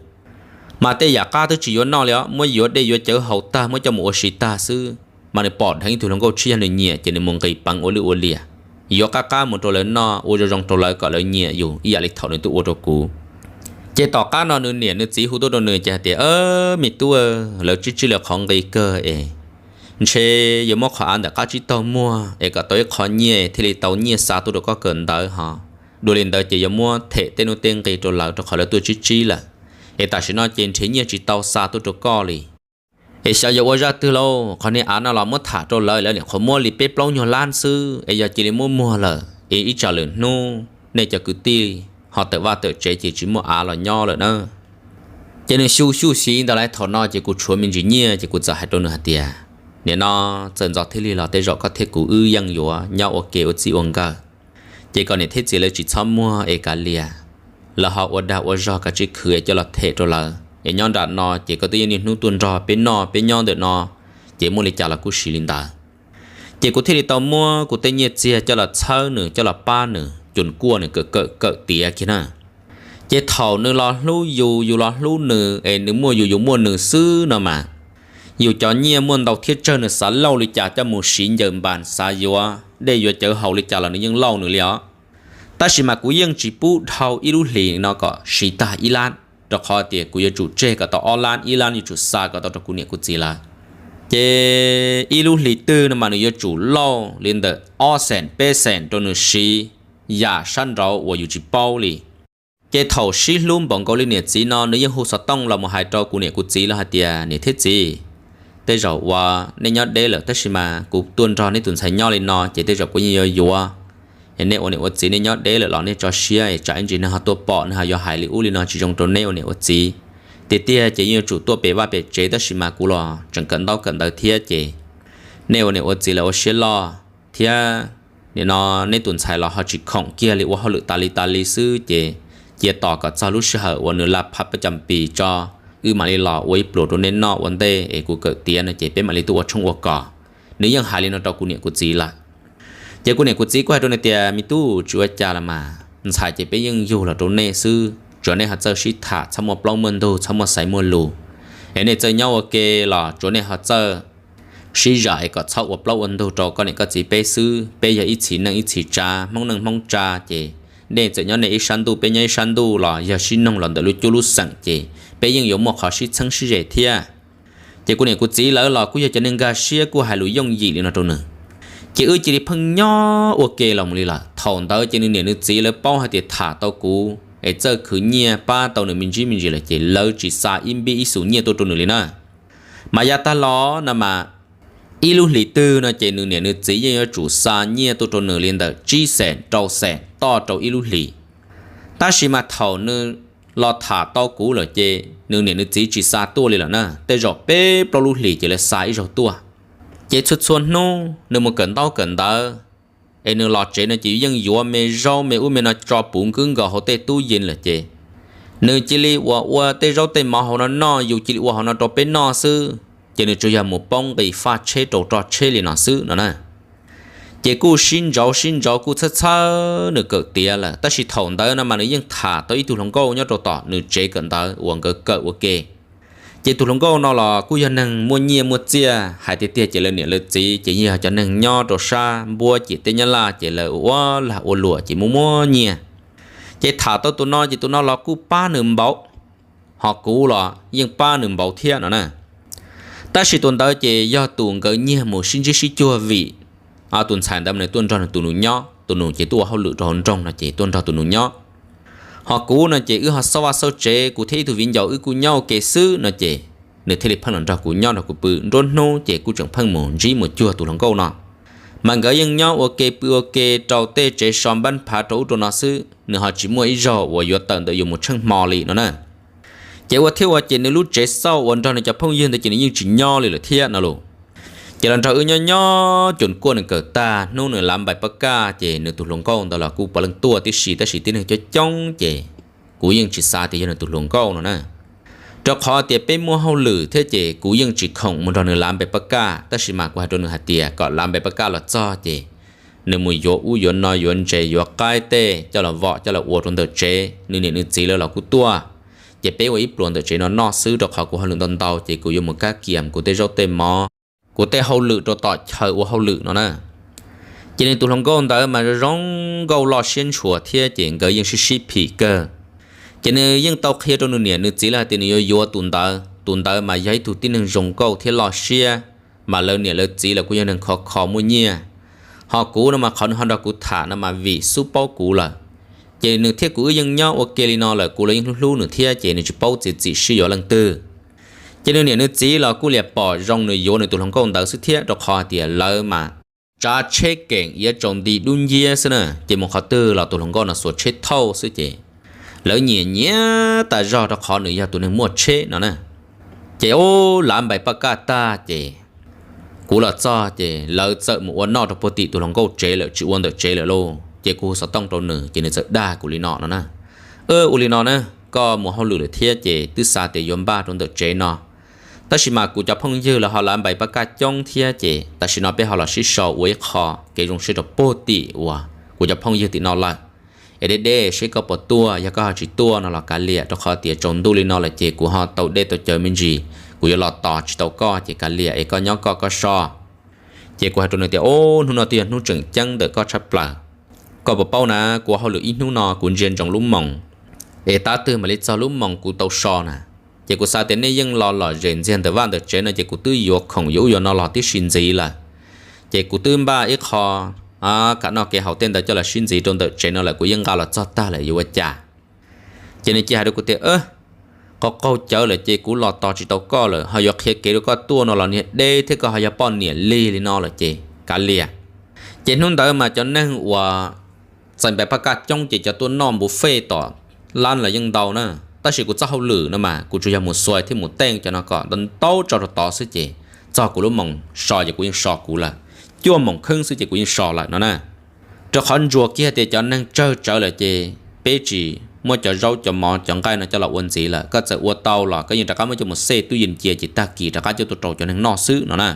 Mas tej yam qab twb tsis yuav noj li os, muab yuav dej yuav cawv haus tag muab coj mus ua si tag xwb. Mas nws pom dheev ib tug hluas nkauj tshiab yog nws nyiam ces nws mus nqis peev ua lwj ua liam, yuav qab qab mus rau lawv noj, ua zoo zoo rau lawv kom lawv nyiam yus ib yam li thaum nws twb ua rau kuv. Ces tom qab no nws niam nws txiv hu tuaj rau nws ces hais tias, me tub, lawv tsib tsib lawv qhov nqi kawg es ntshe yuav muab qhov av ntawm qab tsib taug muag es kom tau ib qho nyiaj thiaj li tau nyiaj xa tuaj rau koj kawm ntawv ho. Dua li ntawd ces yuav muab them tej nuj tej nqi rau lawv rau qhov lawv tuaj tsib tsib lawm. Es tam sim no ces nrhiav nyiaj tsis tau xa tuaj rau koj li. Es xyov yuav ua zaj twg lauj, qhov niag av no los muab tham rau lawv, lawv niam qhuav muab li peb plaub nyuag lab xwb, es yog cia li muab muag lawm es ib tsam lwm hnub nej cov kwv tij ho tawm vaj tawm tsev ces tsis muaj av los nyob lawm na. Ces nws xyu xyu xyiv ntawd lawm, thaum no ces kuv tshuav me ntsis nyiaj ces kuv txawm hais rau nws hais tias, nim no txawm ntxov thiaj li los tej zaum koj thiab kuv wb yeej yuav nyob ua ke ua txij ua nkawm. Ces kom niam thiab txiv lawv tsis txhob muag es kav liam, lawv ho ua dag ua zog kav tsij khwv es coj los them rau lawv es nyob nram no ces koj twb yeej niaj hnub tuaj nrog peb noj peb nyob ntawm no, ces muaj li cas los kuj siv li ntawd. Ces kuv thiaj li tau muab kuv tej nyiaj txiag coj los txhawb nws coj los pab nws, cuam kuaj nws kawm kawm kawm tiav kiag na. Ces thaum nws los hlub yus yus los hlub nws es nws muaj yus yus muaj nws xwb no mas, yus cov nyiaj muaj ntau thiab tsawg nws xav lauj li cas coj mus siv ncaws npas, xav yuav dej yuav cawv haus li cas los nws yeej lauj nws li os. Tab sis mas kuv yeej tsis pub dhau ib lub hlis no kom siv tag ib lab, rau qhov tias kuv yuav tsum tseg kom tau ob lab, ib lab yuav tsum xa kom tau rau kuv niam kuv txiv lawv. Ces ib lub hlis twg no mas nws yuav tsum lauj li ntawm ob xees peb xees rau nws siv yam sab nraud uas yus tsis paub li. Ces thaum sib hlub npaum nkaus li niam txiv no nws yeej hu xov tooj los mus hais rau kuv niam kuv txiv lawv hais tias, niam thiab txiv, tej zaum uas nej nyob deb lawm tab sis mas kuv tuaj nrog nej tus ntxhais nyob li no ces tej zaum kuv yeej yuav yuav. Nej ua niam ua txiv nej nyob deb lawm los nej tso siab tsam ib ntsis neeg ho tuaj pom neeg ho yuav hais li ub li no tsis zoo rau nej ua niam ua txiv. Tiag tiag ces yeej yuav tsum tuaj pem vaj pem tsev tab sis mas kuv los tseem kawm ntaub kawm ntawv thiab ces nej ua niam ua txiv lawv ua siab loj thiab. Nim no neb tus ntxhais los ho tsis khoom kiag li ua hauj lwm tas li tas li xwb ces cia tos kom txog lub sij hawm uas nws la phab pab cam pis tso, wb mam li los ua ib pluas rau nej noj ua ntej es kuv kawm tiav no ces peb mam li tuaj ua tshoob ua kos. Nws yeej hais li no rau kuv niam kuv txiv lawm. Ces kuv niam kuv txiv kuj hais rau nws tias, me tub, tsis ua cas los mas, ntxhais ces peb yeej yug los rau nej xwb, tsuav nej ho txawj sib tham, txhob muaj plaub muaj ntug, txhob muaj xaiv muaj lus. Es nej txawj nyob ua ke los tsuav nej ho txawj sib zam es kom txhob ua plaub ua ntug rau koj niam koj txiv peb xwb. Peb yog ib txhis neej ib txhis tsav, Hmoob neej Hmoob tsav ces nej txawm nyob nej ib sab ntuj peb nyob ib sab ntuj los yog sib noog los ntawm lub cuab lub xeem ces peb yeej yuav muaj qhov sib txheeb sib ze thiab. Ces kuv niam kuv txiv lawv los kuj yog cov neeg nkag siab kuj hais lus yooj yim li no rau nws. Ces wb cia li pheej nyob ua ke los mus li lawm. Thaum ntawd ces nws niam nws txiv lawv paub hais tias tham tau kuv es txawj khwv nyiaj pab tau nws me ntsis me ntsis lawm ces lawv tsis xa ib npib ib xus nyiaj tuaj rau nws li na. Mas yav tag los no mas ib lub hlis twg no ces nws niam nws txiv yeej yuav tsum xa nyiaj tuaj rau nws li ntawm tsib xees rau xees toj rau ib lub hlis. Tab sis mas thaum nws los tham tau kuv lawm ces nws niam nws txiv tsis xa tuaj li lawm na, tej zaum peb plaub lub hlis ces lawv xa ib zaug tuaj. Ces txhua txhua hnub nws mus kawm ntaub kawm ntawv es nws los tsev no ces yus yeej yuav me zaub me ub me no tso puv nkwb nkaus hauv tej tub yees lawm ces nws cia li ua ua tej zaub tej mov hauv no noj, yus cia li ua hauv no rau peb noj xwb. Ces nws tsuas yog mus poob nqis faj tsheb rau roj tsheb li no xwb no na. Ces kuj sib ntsauv sib ntsauv kuj txhawb txhawb nws kawm tiav lawm, tab sis thaum ntawd no mas nws yeej tham tau ib tug hluas nkauj nyob rau tom nws tsev kawm ntawv uas nkawd kawm ua ke. Ces tus hluas nkauj no los kuj yog neeg muaj nyiaj muaj txiaj, hais tiag tiag ces lawv niam lawv txiv ces yog cov neeg nyob rau sab npuab ciam teb Nyab Laj ces lawv ua lag ua luam ces muaj muaj nyiaj. Ces tham tau tus no ces tus no los kuj pab nws npaum, ho kuv los yeej pab nws npaum thiab no na. Tab sis tus ntawd ces yog tus nkawd nyiag mus sib ntsib sib cuag vim tus ntxhais ntawd nws tuaj nrog nws tus nus nyob, tus nus ces tuaj ua hauj lwm rau hauv nroog no ces tuaj nrog tus nus nyob. Ho kuv no ces wb ho xauj vaj xauj tsev, kuv thiab ib tug viv ncaus wb kuj nyob ua ke xwb no ces nws thiaj li pheej los nrog kuv nyob nrog kuv pw nruab hnub ces kuj tseem pheej mus ntsib mus cuag tus hluas nkauj no. Mas nkawd yeej nyob ua ke pw ua ke rau tej tsev so npab phav rau ub rau no xwb, nws ho tsis muaj ib zaug uas yuav tawm ntawm yus mus tsheej hmo li no na. Ces ua thiab ua ces nws lub tsev xauj uas nrog nws cov phooj ywg ntawd ces nws yeej tsis nyob li lawm thiab no los. Ces los nrog wb nyob nyob cuag kuaj nws kawm tag hnub nws lav npais pab kaj ces nws tus hluas nkauj ntawd los kuj puav leej tuaj tib si, tab sis tib neeg coob coob ces kuv yeej tsis xav tias yog nws tus hluas nkauj no na. Rau qhov tias peb muaj hauj lwm thiab ces kuv yeej tsis khoom mus nrog nws lav npais pab kaj, tab sis mas kuv hais rau nws hais tias kom lav npais pab kaj los txog ces nws mus yuav ub yuav no yuav ntses yuav qaib tej coj los vom coj los ua rau ntawm tsev, nws niam nws txiv lawv los kuj tuaj. Ces peb ua ib pluas ntawm tsev no noj xwb, rau qhov kuv hauj lwm ntau ntau ces kuv yuav mus kab kiam kuv tej zaub tej mov, kuv tej hauj lwm rau tom chaw ua hauj lwm no na. Ces nws tus hluas nkauj ntawd mas zoo nkauj loj siab ntshua thiab ces nkawd yeej sib sib phim kawg. Ces nws yeej tau qhia rau nws niam nws txiv lawv hais tias nws yuav yuav tus ntawd, tus ntawd mas yog ib tug tib neeg zoo nkauj thiab loj siab, mas lawv niam lawv txiv los kuj yog neeg khov kho muaj nyiaj. Ho kuv no mas qhov nws ho nrog kuv tham no mas vim xub paub kuv lawm. Ces nws thiab kuv wb yeej nyob ua ke li no lawm, kuv los yeej hlub hlub nws thiab ces nws tsis paub txiav txim sib yuav leej twg. Ces nws niam nws txiv los kuj liam pom zoo nws yuav nws tus hluas nkauj ntawd xwb thiab, rau qhov hais tias lawv mas tsav tsheb keem iav tsaus nti dub nciab xwb na, ces mus qhov twg los tus hluas nkauj no xuas tsheb thauj xwb ces lawv nyiam nyiam tas zog rau qhov nws yog tus neeg muaj tsheb no na. Ces ub lav npais paj kaj tag ces kuv los txog ces lawv txawm mus ua noj rau puag tim tus hluas nkauj tsev lawm, tsis ua ntawm tsev lawm lauj. Ces kuv hu xov tooj rau nws ces nws txawm dag kuv li no no na: Ua li no na, koj mus hauj lwm lawm thiab ces twb xav tias yuav npaj rau ntawm tsev no, tab sis mas kuv cov phooj ywg lawv ho lav npais paj kaj coob thiab ces tam sim no peb ho los sib sau ua ib qho kev zoo siab rau puag tim uas kuv cov phooj ywg tim no lawm. Es deb deb seb koj puas tuaj, yog koj ho tsis tuaj no los kav liam, rau qhov tias tsaus ntuj li no lawm ces kuv ho tau dej tau cawv me ntsis, kuv yuav los tos tsis tau koj ces kav liam es koj nyob koj koj so. Ces kuv hais rau nws tias: Ub, hnub no twb yog hnub tseem ceeb ntawm koj tshaj plaws. Koj puas paub na, kuv ua hauj lwm ib hnub no kuv ntsia ntsoov lub moos, es tab twg mam li txog lub moos kuv tau so na. Ces kuv xav tias nej yeej los lom zem ntxiag ntawm vaj ntawm tsev no ces kuv twb yuav khoom yuav ub yuav no los tib si ntxiv lawm. Ces kuv twb npaj ib qho kev noj kev haus tej ntawd coj los sib ntxiv rau ntawm tsev no lawm, kuv yeej nqa los txog tag lawm yuav ua cas. Ces nws cia hais rau kuv tias, Qaug qaug cawv lawm ces kuv los tos tsis tau koj lawm, ho yuav qhia kev rau koj tuaj no los niag deb thiab, koj ho yog poj niam lig li no lawm ces kav liam. Ces hnub ntawd mas cov neeg uas txais npaim paj kaj coob ces cov tuaj noj npu fej tom lab los yeej ntau na, tab sis kuv txoj hauj lwm no mas kuv tsuas yog mus xuas thiab mus teej cov no kom ntau ntau tso rau tod xwb ces txog kuv lub moos so ces kuv yeej so kuv lawm, cuaj moos kheeb xwb ces kuv yeej so lawm no na. Rau qhov ntsuas kiag tias cov neeg tsawg tsawv lawm ces peb tsis muab cov zaub cov mov cov nqaij no coj los ua ntxiv lawm, koj txawm ua tau los koj yeej rov qab muab coj mus xej tub yees cia ces tag kis rov qab coj tuaj rau cov neeg noj xwb no na.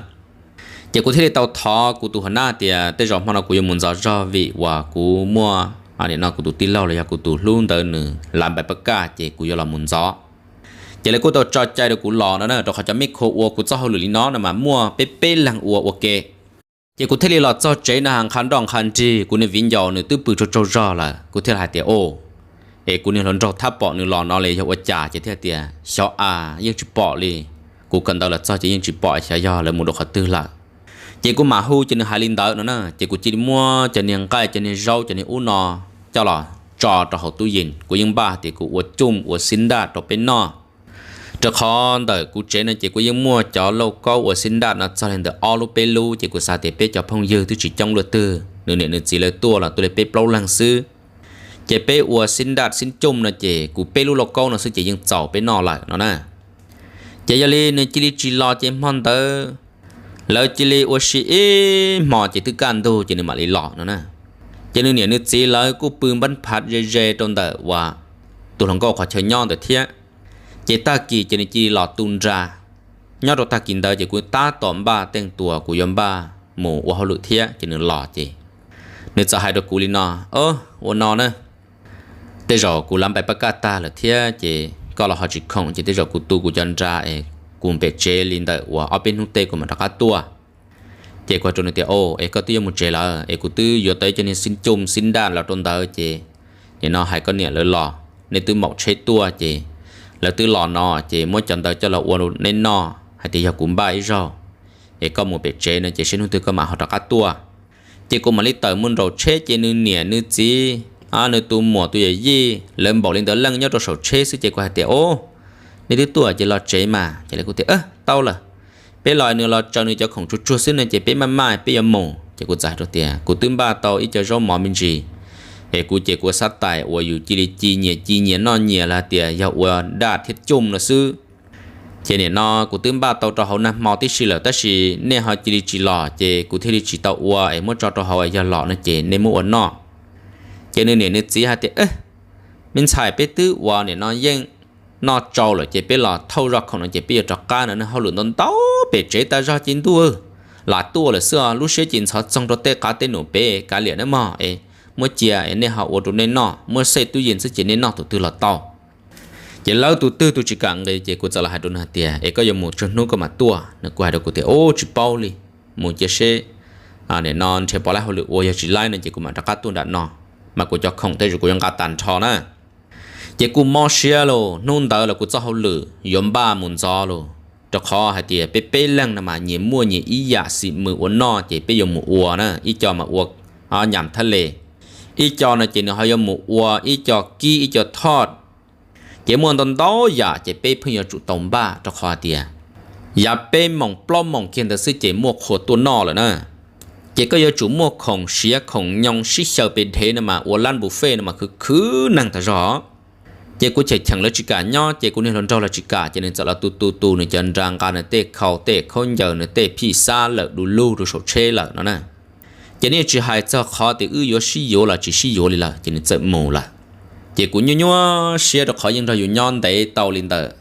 Ces kuv thiaj li tau thov kuv tus hua nab tias tej zaum hmo no kuv yuav mus ntxov zog vim uas kuv muaj, nim no kuv tus tij laug los yog kuv tus hlub ntawd nws lav npaim paj kaj ces kuv yuav los mus ntxov. Ces lawv kuj tau tso cai rau kuv los no na, rau qhov cov me khua ua kuv txoj hauj lwm li no no mas muaj peb peb leeg ua ua ke. Ces kuv thiaj li los txog tsev no ha nqha nroj nqha nrig, kuv niag viv ncaus nws twb pw tsaug tsaug zog lawm, kuv thiaj li hais tias, O, es kuv niag hluas nraug thab pom nws los no li yog ua cas? Ces thiaj tias, Xyov a, yeej tsis pom li. Kuv kawm ntawv los txog ces yeej tsis pom, xyov yog lawv mus rau qhov twg lawm. Ces kuv mam hu ces nws hais li ntawd no na, ces kuv cia li muab cov niag nqaij cov niag zaub cov niag ub no coj los tso rau hauv tub yees. Kuv yeej npaj tias kuv ua cuj ua xib ntaj rau peb noj. Rau qhov ntawm kuv tsev no ces kuv yeej muaj cov lauj kaub ua xib ntaj no txog li ntawm ob lub peb lub, ces kuv xav tias peb cov phooj ywg twb tsis coob luaj twg, nws niam nws txiv lawv tuaj los tuaj li peb plaub leeg xwb. Ces peb ua xib ntaj xib cuj no ces kuv peb lub lauj kaub no xwb ces yeej txaus peb noj lawm no na. Ces yog li nws cia li tsis los ces hmo ntawd lawv cia li ua si ib hmo ces twb kaj ntug ces nws mam li los no na. Ces nws niam nws txiv lawv kuj pw npab phav ze ze rau ntawm uas tus hluas nkauj qhov chaw nyob ntawd thiab. Ces tag kis ces nws cia li los tu nra. Nyob rau tag kis ntawd ces kuv tab tom npaj teej tuas kuv yuav npaj mus ua hauj lwm thiab ces nws los ces nws txawm hais rau kuv li no, Ua no na, tej zaum kuv lav npaim paj kaj tag lawm thiab ces koj los ho tsis khoom ces tej zaum kuv tu kuv cov nra es kuv pem tsev li ntawm uas ob peb hnub tej kuv mam rov qab tuaj. Ces kuv hais rau nws tias, O, es koj twb yuav mus tsev lawm es kuv twb yuav tau ib co niag xib cuj xib ntaj los rau ntawd ces nim no hais koj niam lawv los, nej twb maum tsheb tuaj ces lawv twb los no ces muab cov ntawd coj los ua nej noj, hais tias yog kuv npaj ib zaug, es koj mus pem tsev no ces seb hnub twg koj mam ho rov qab tuaj. Ces kuv mam li tawm mus nraum tsheb ces nws niam nws txiv, nws tus muam tus yawm yij lawv npaum li ntawd leej nyob rau saum tsheb xwb ces kuv hais tias, O, nej twb tuaj ces los tsev mas. Ces lawv kuj tias, Tau lawm, peb los nws los tsaws nws cov khoom tsuag tsuag xwb no ces peb maj maj peb yuav mus. Ces kuv txawm hais rau tias, Kuv twb npaj tau ib co zaub mov me ntsis, es kuv ces kuv xav tais uas yus cia li ci nyias ci nyias noj nyias los tias yog ua ntaj thiab cuj no xwb. Ces nim no kuv twb npaj tau rau hauv nag hmo tib si lawm tab sis nej ho cia li tsis los ces kuv thiaj li tsis tau ua es muab tso rau hauv, yog los no ces nej muab ua noj. Ces nws niam nws txiv hais tias, Me ntxhais, peb twb ua nim no yeej noj tsau lawm ces peb los thauj zoj khoom no ces peb yuav rov qab no, hauj lwm ntau ntau pem tsev tas zog ces ntuj lam tuaj lawm xwb, lub siab ces ntxhov txoog rau tej qav tej num pem, kav liam nawb mog, es muab cia es nej ho ua rau nej noj, muab xej tub yees xwb ces nej noj tus twg los tau. Ces lawv tus twg tus tsis kam nqis ces kuv txawm los hais rau nws hais tias, Es koj yuav mus tsawg hnub koj mam tuaj? Nws kuj hais rau kuv tias, Ub, tsis paub li, mus cia seb, nim no nrhiav pom lab hauj lwm ua, yog tsis laib no ces kuv mam rov qab tuaj nram no, mas kuv cov khoom tej zaum kuv yuav nqa tag nrho na. Ces kuj mob siab lauj, hnub ntawd los kuv txoj hauj lwm yuav npaj mus ntxov lauj, rau qhov hais tias peb peb leeg no mas nyias muaj nyias ib yam xim mws ua noj ces peb yuav mus ua na, ib co mas ua nyam thab les, ib co no ces nws ho yuav mus ua ib co kib ib co thoj. Ces muaj ntau ntau yam ces peb pheej yuav tsum tau npaj rau qhov hais tias yav peb moos plaub moos kiag ntawd xwb ces muaj qhua tuaj noj lawm na. Ces koj yuav tsum muaj khoom siav khoom nyoo sib xyaw pes dhev no mas ua lab npu fej no mas khwv khwv neeg tag zog. Ces kuv cheem cheem lawv tsis kam nyob ces kuv niag hluas nraug los tsis kam ces nws txawm los tu tu tu nws cov nra, nqa nws tej khau tej khaub ncaws nws tej phij xab lawm du lug rau saum tsheb lawm no na. Ces nws tsis hais txog qhov tias wb yuav sib yuav los tsis sib yuav li lawm ces nws txawm mus lawm. Ces kuv nyuaj nyuaj siab rau qhov yeej nrog yus nyob ntev tau li ntawm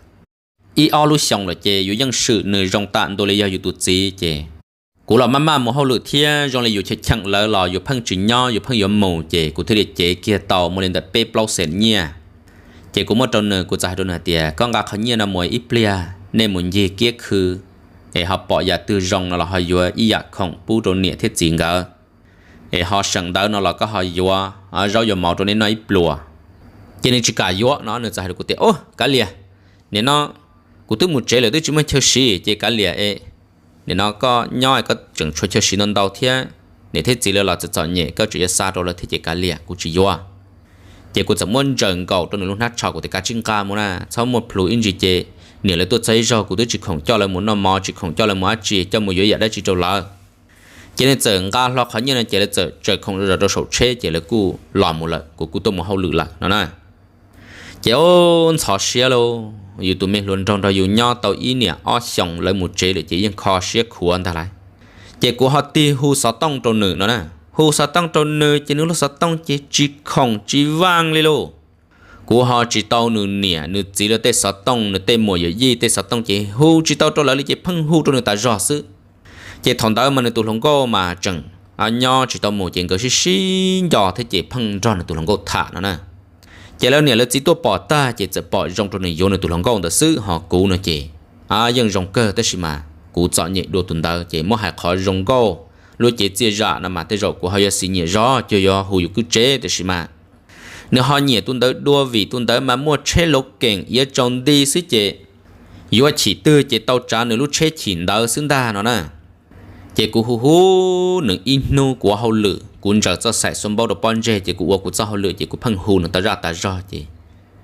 ib ob lub xyoos lawm ces yus yeej swm nws zoo tam ntua li yog yus tus txiv ces kuv los maj maj mus hauj lwm thiab zoo li yus cheem cheem lawv los yus pheej tsis nyob yus pheej yuav mus ces kuv thiaj li cev kiag tau muaj li ntawm peb plaub xees nyiaj. Ces kuv muab rau nws, kuv txawm hais rau nws hais tias, Koj nqa qhov nyiaj no mus ib pliag nej mus ncig kiab khw es ho pom yam twg zoo no los ho yuav ib yam khoom pub rau niam thiab txiv nkawd, es ho seem ntawd no los koj ho yuav zaub yuav mov rau nej noj ib pluas. Ces nws tsis kam yuav no nws txawm hais rau kuv tias, Ub, kav liam, nim no Kuv twb mus tsev lawm twb tsis muaj chaw siv ces kav liam es, nim no koj nyob koj tseem tshuav chaw siv ntau ntau thiab, niam thiab txiv lawv los txom txom nyem koj tseem yuav xa rau lawv thiab ces kav liam kuv tsis yuav. Ces kuv txawm muab ntsaws nkaus rau nws lub hnab tsho, kuv tias kav tsij nqa mus na, txhob muaj plhus ib ntsis ces niam lawv tuaj txog ib zaug kuv twb tsis khoom coj lawv mus noj mov, tsis khoom coj lawv mus dab tsi, coj mus yuav yam dab tsi rau lawv. Ces nws txawm nqa hlo qhov nyiaj no ces lawv txawm tsaws khoom zom zaws rau saum tsheb ces lawv kuj los mus lawm, kuv kuj tuaj mus hauj lwm lawm no na. Ces ntxhov siab lauj, yus tus me hluas nraug nrog yus nyob tau ib niam ob xyoos lawv mus tsev lawm ces yeej kho siab khuav ntag lauj. Ces kuv ho tig hu xov tooj rau nws no na. Hu xov tooj rau nws ces nws lub xov tooj ces tsis khoom tsis vaaj li lauj. Kuv ho tsis tau nws niam nws txiv lawv tej xov tooj, nws tej muam yawm yij tej xov tooj ces hu tsis tau rau lawv li ces pheej hu rau nws tas zog xwb. Ces thaum ntawd mas nws tus hluas nkauj mas tseem nyob tsis tau mus ces nkawd sib sib nco thiab ces pheej nrog nws tus hluas nkauj tham no na. Ces lawv niam lawv txiv tuaj pom tag ces txawm pom zoo rau nws yuav nws tus hluas nkauj ntawd xwb, ho kuv no ces yeej zoo kawg tab sis mas kuv txom nyem dua tus ntawd ces muab hais qhov zoo nkauj, lub cev txiaj zam no mas tej zaum kuv ho yuav xis nyiam zog cuag yuav hu yus kwv tsev, tab sis mas nws ho nyiam tus ntawd dua vim tus ntawd mas muaj tsheb Logan iav tsaus nti xwb ces yuav chim twg ces tau tsav nws lub tsheb chim ntawd xwb ntag no na. Ces kuv hu hu nws ib hnub kuv ua hauj lwm, kuv ntsaws txoj xaim xuab npaub rau pob ntseg ces kuv ua kuv txoj hauj lwm ces kuv pheej hu nws tas zaj tas zog ces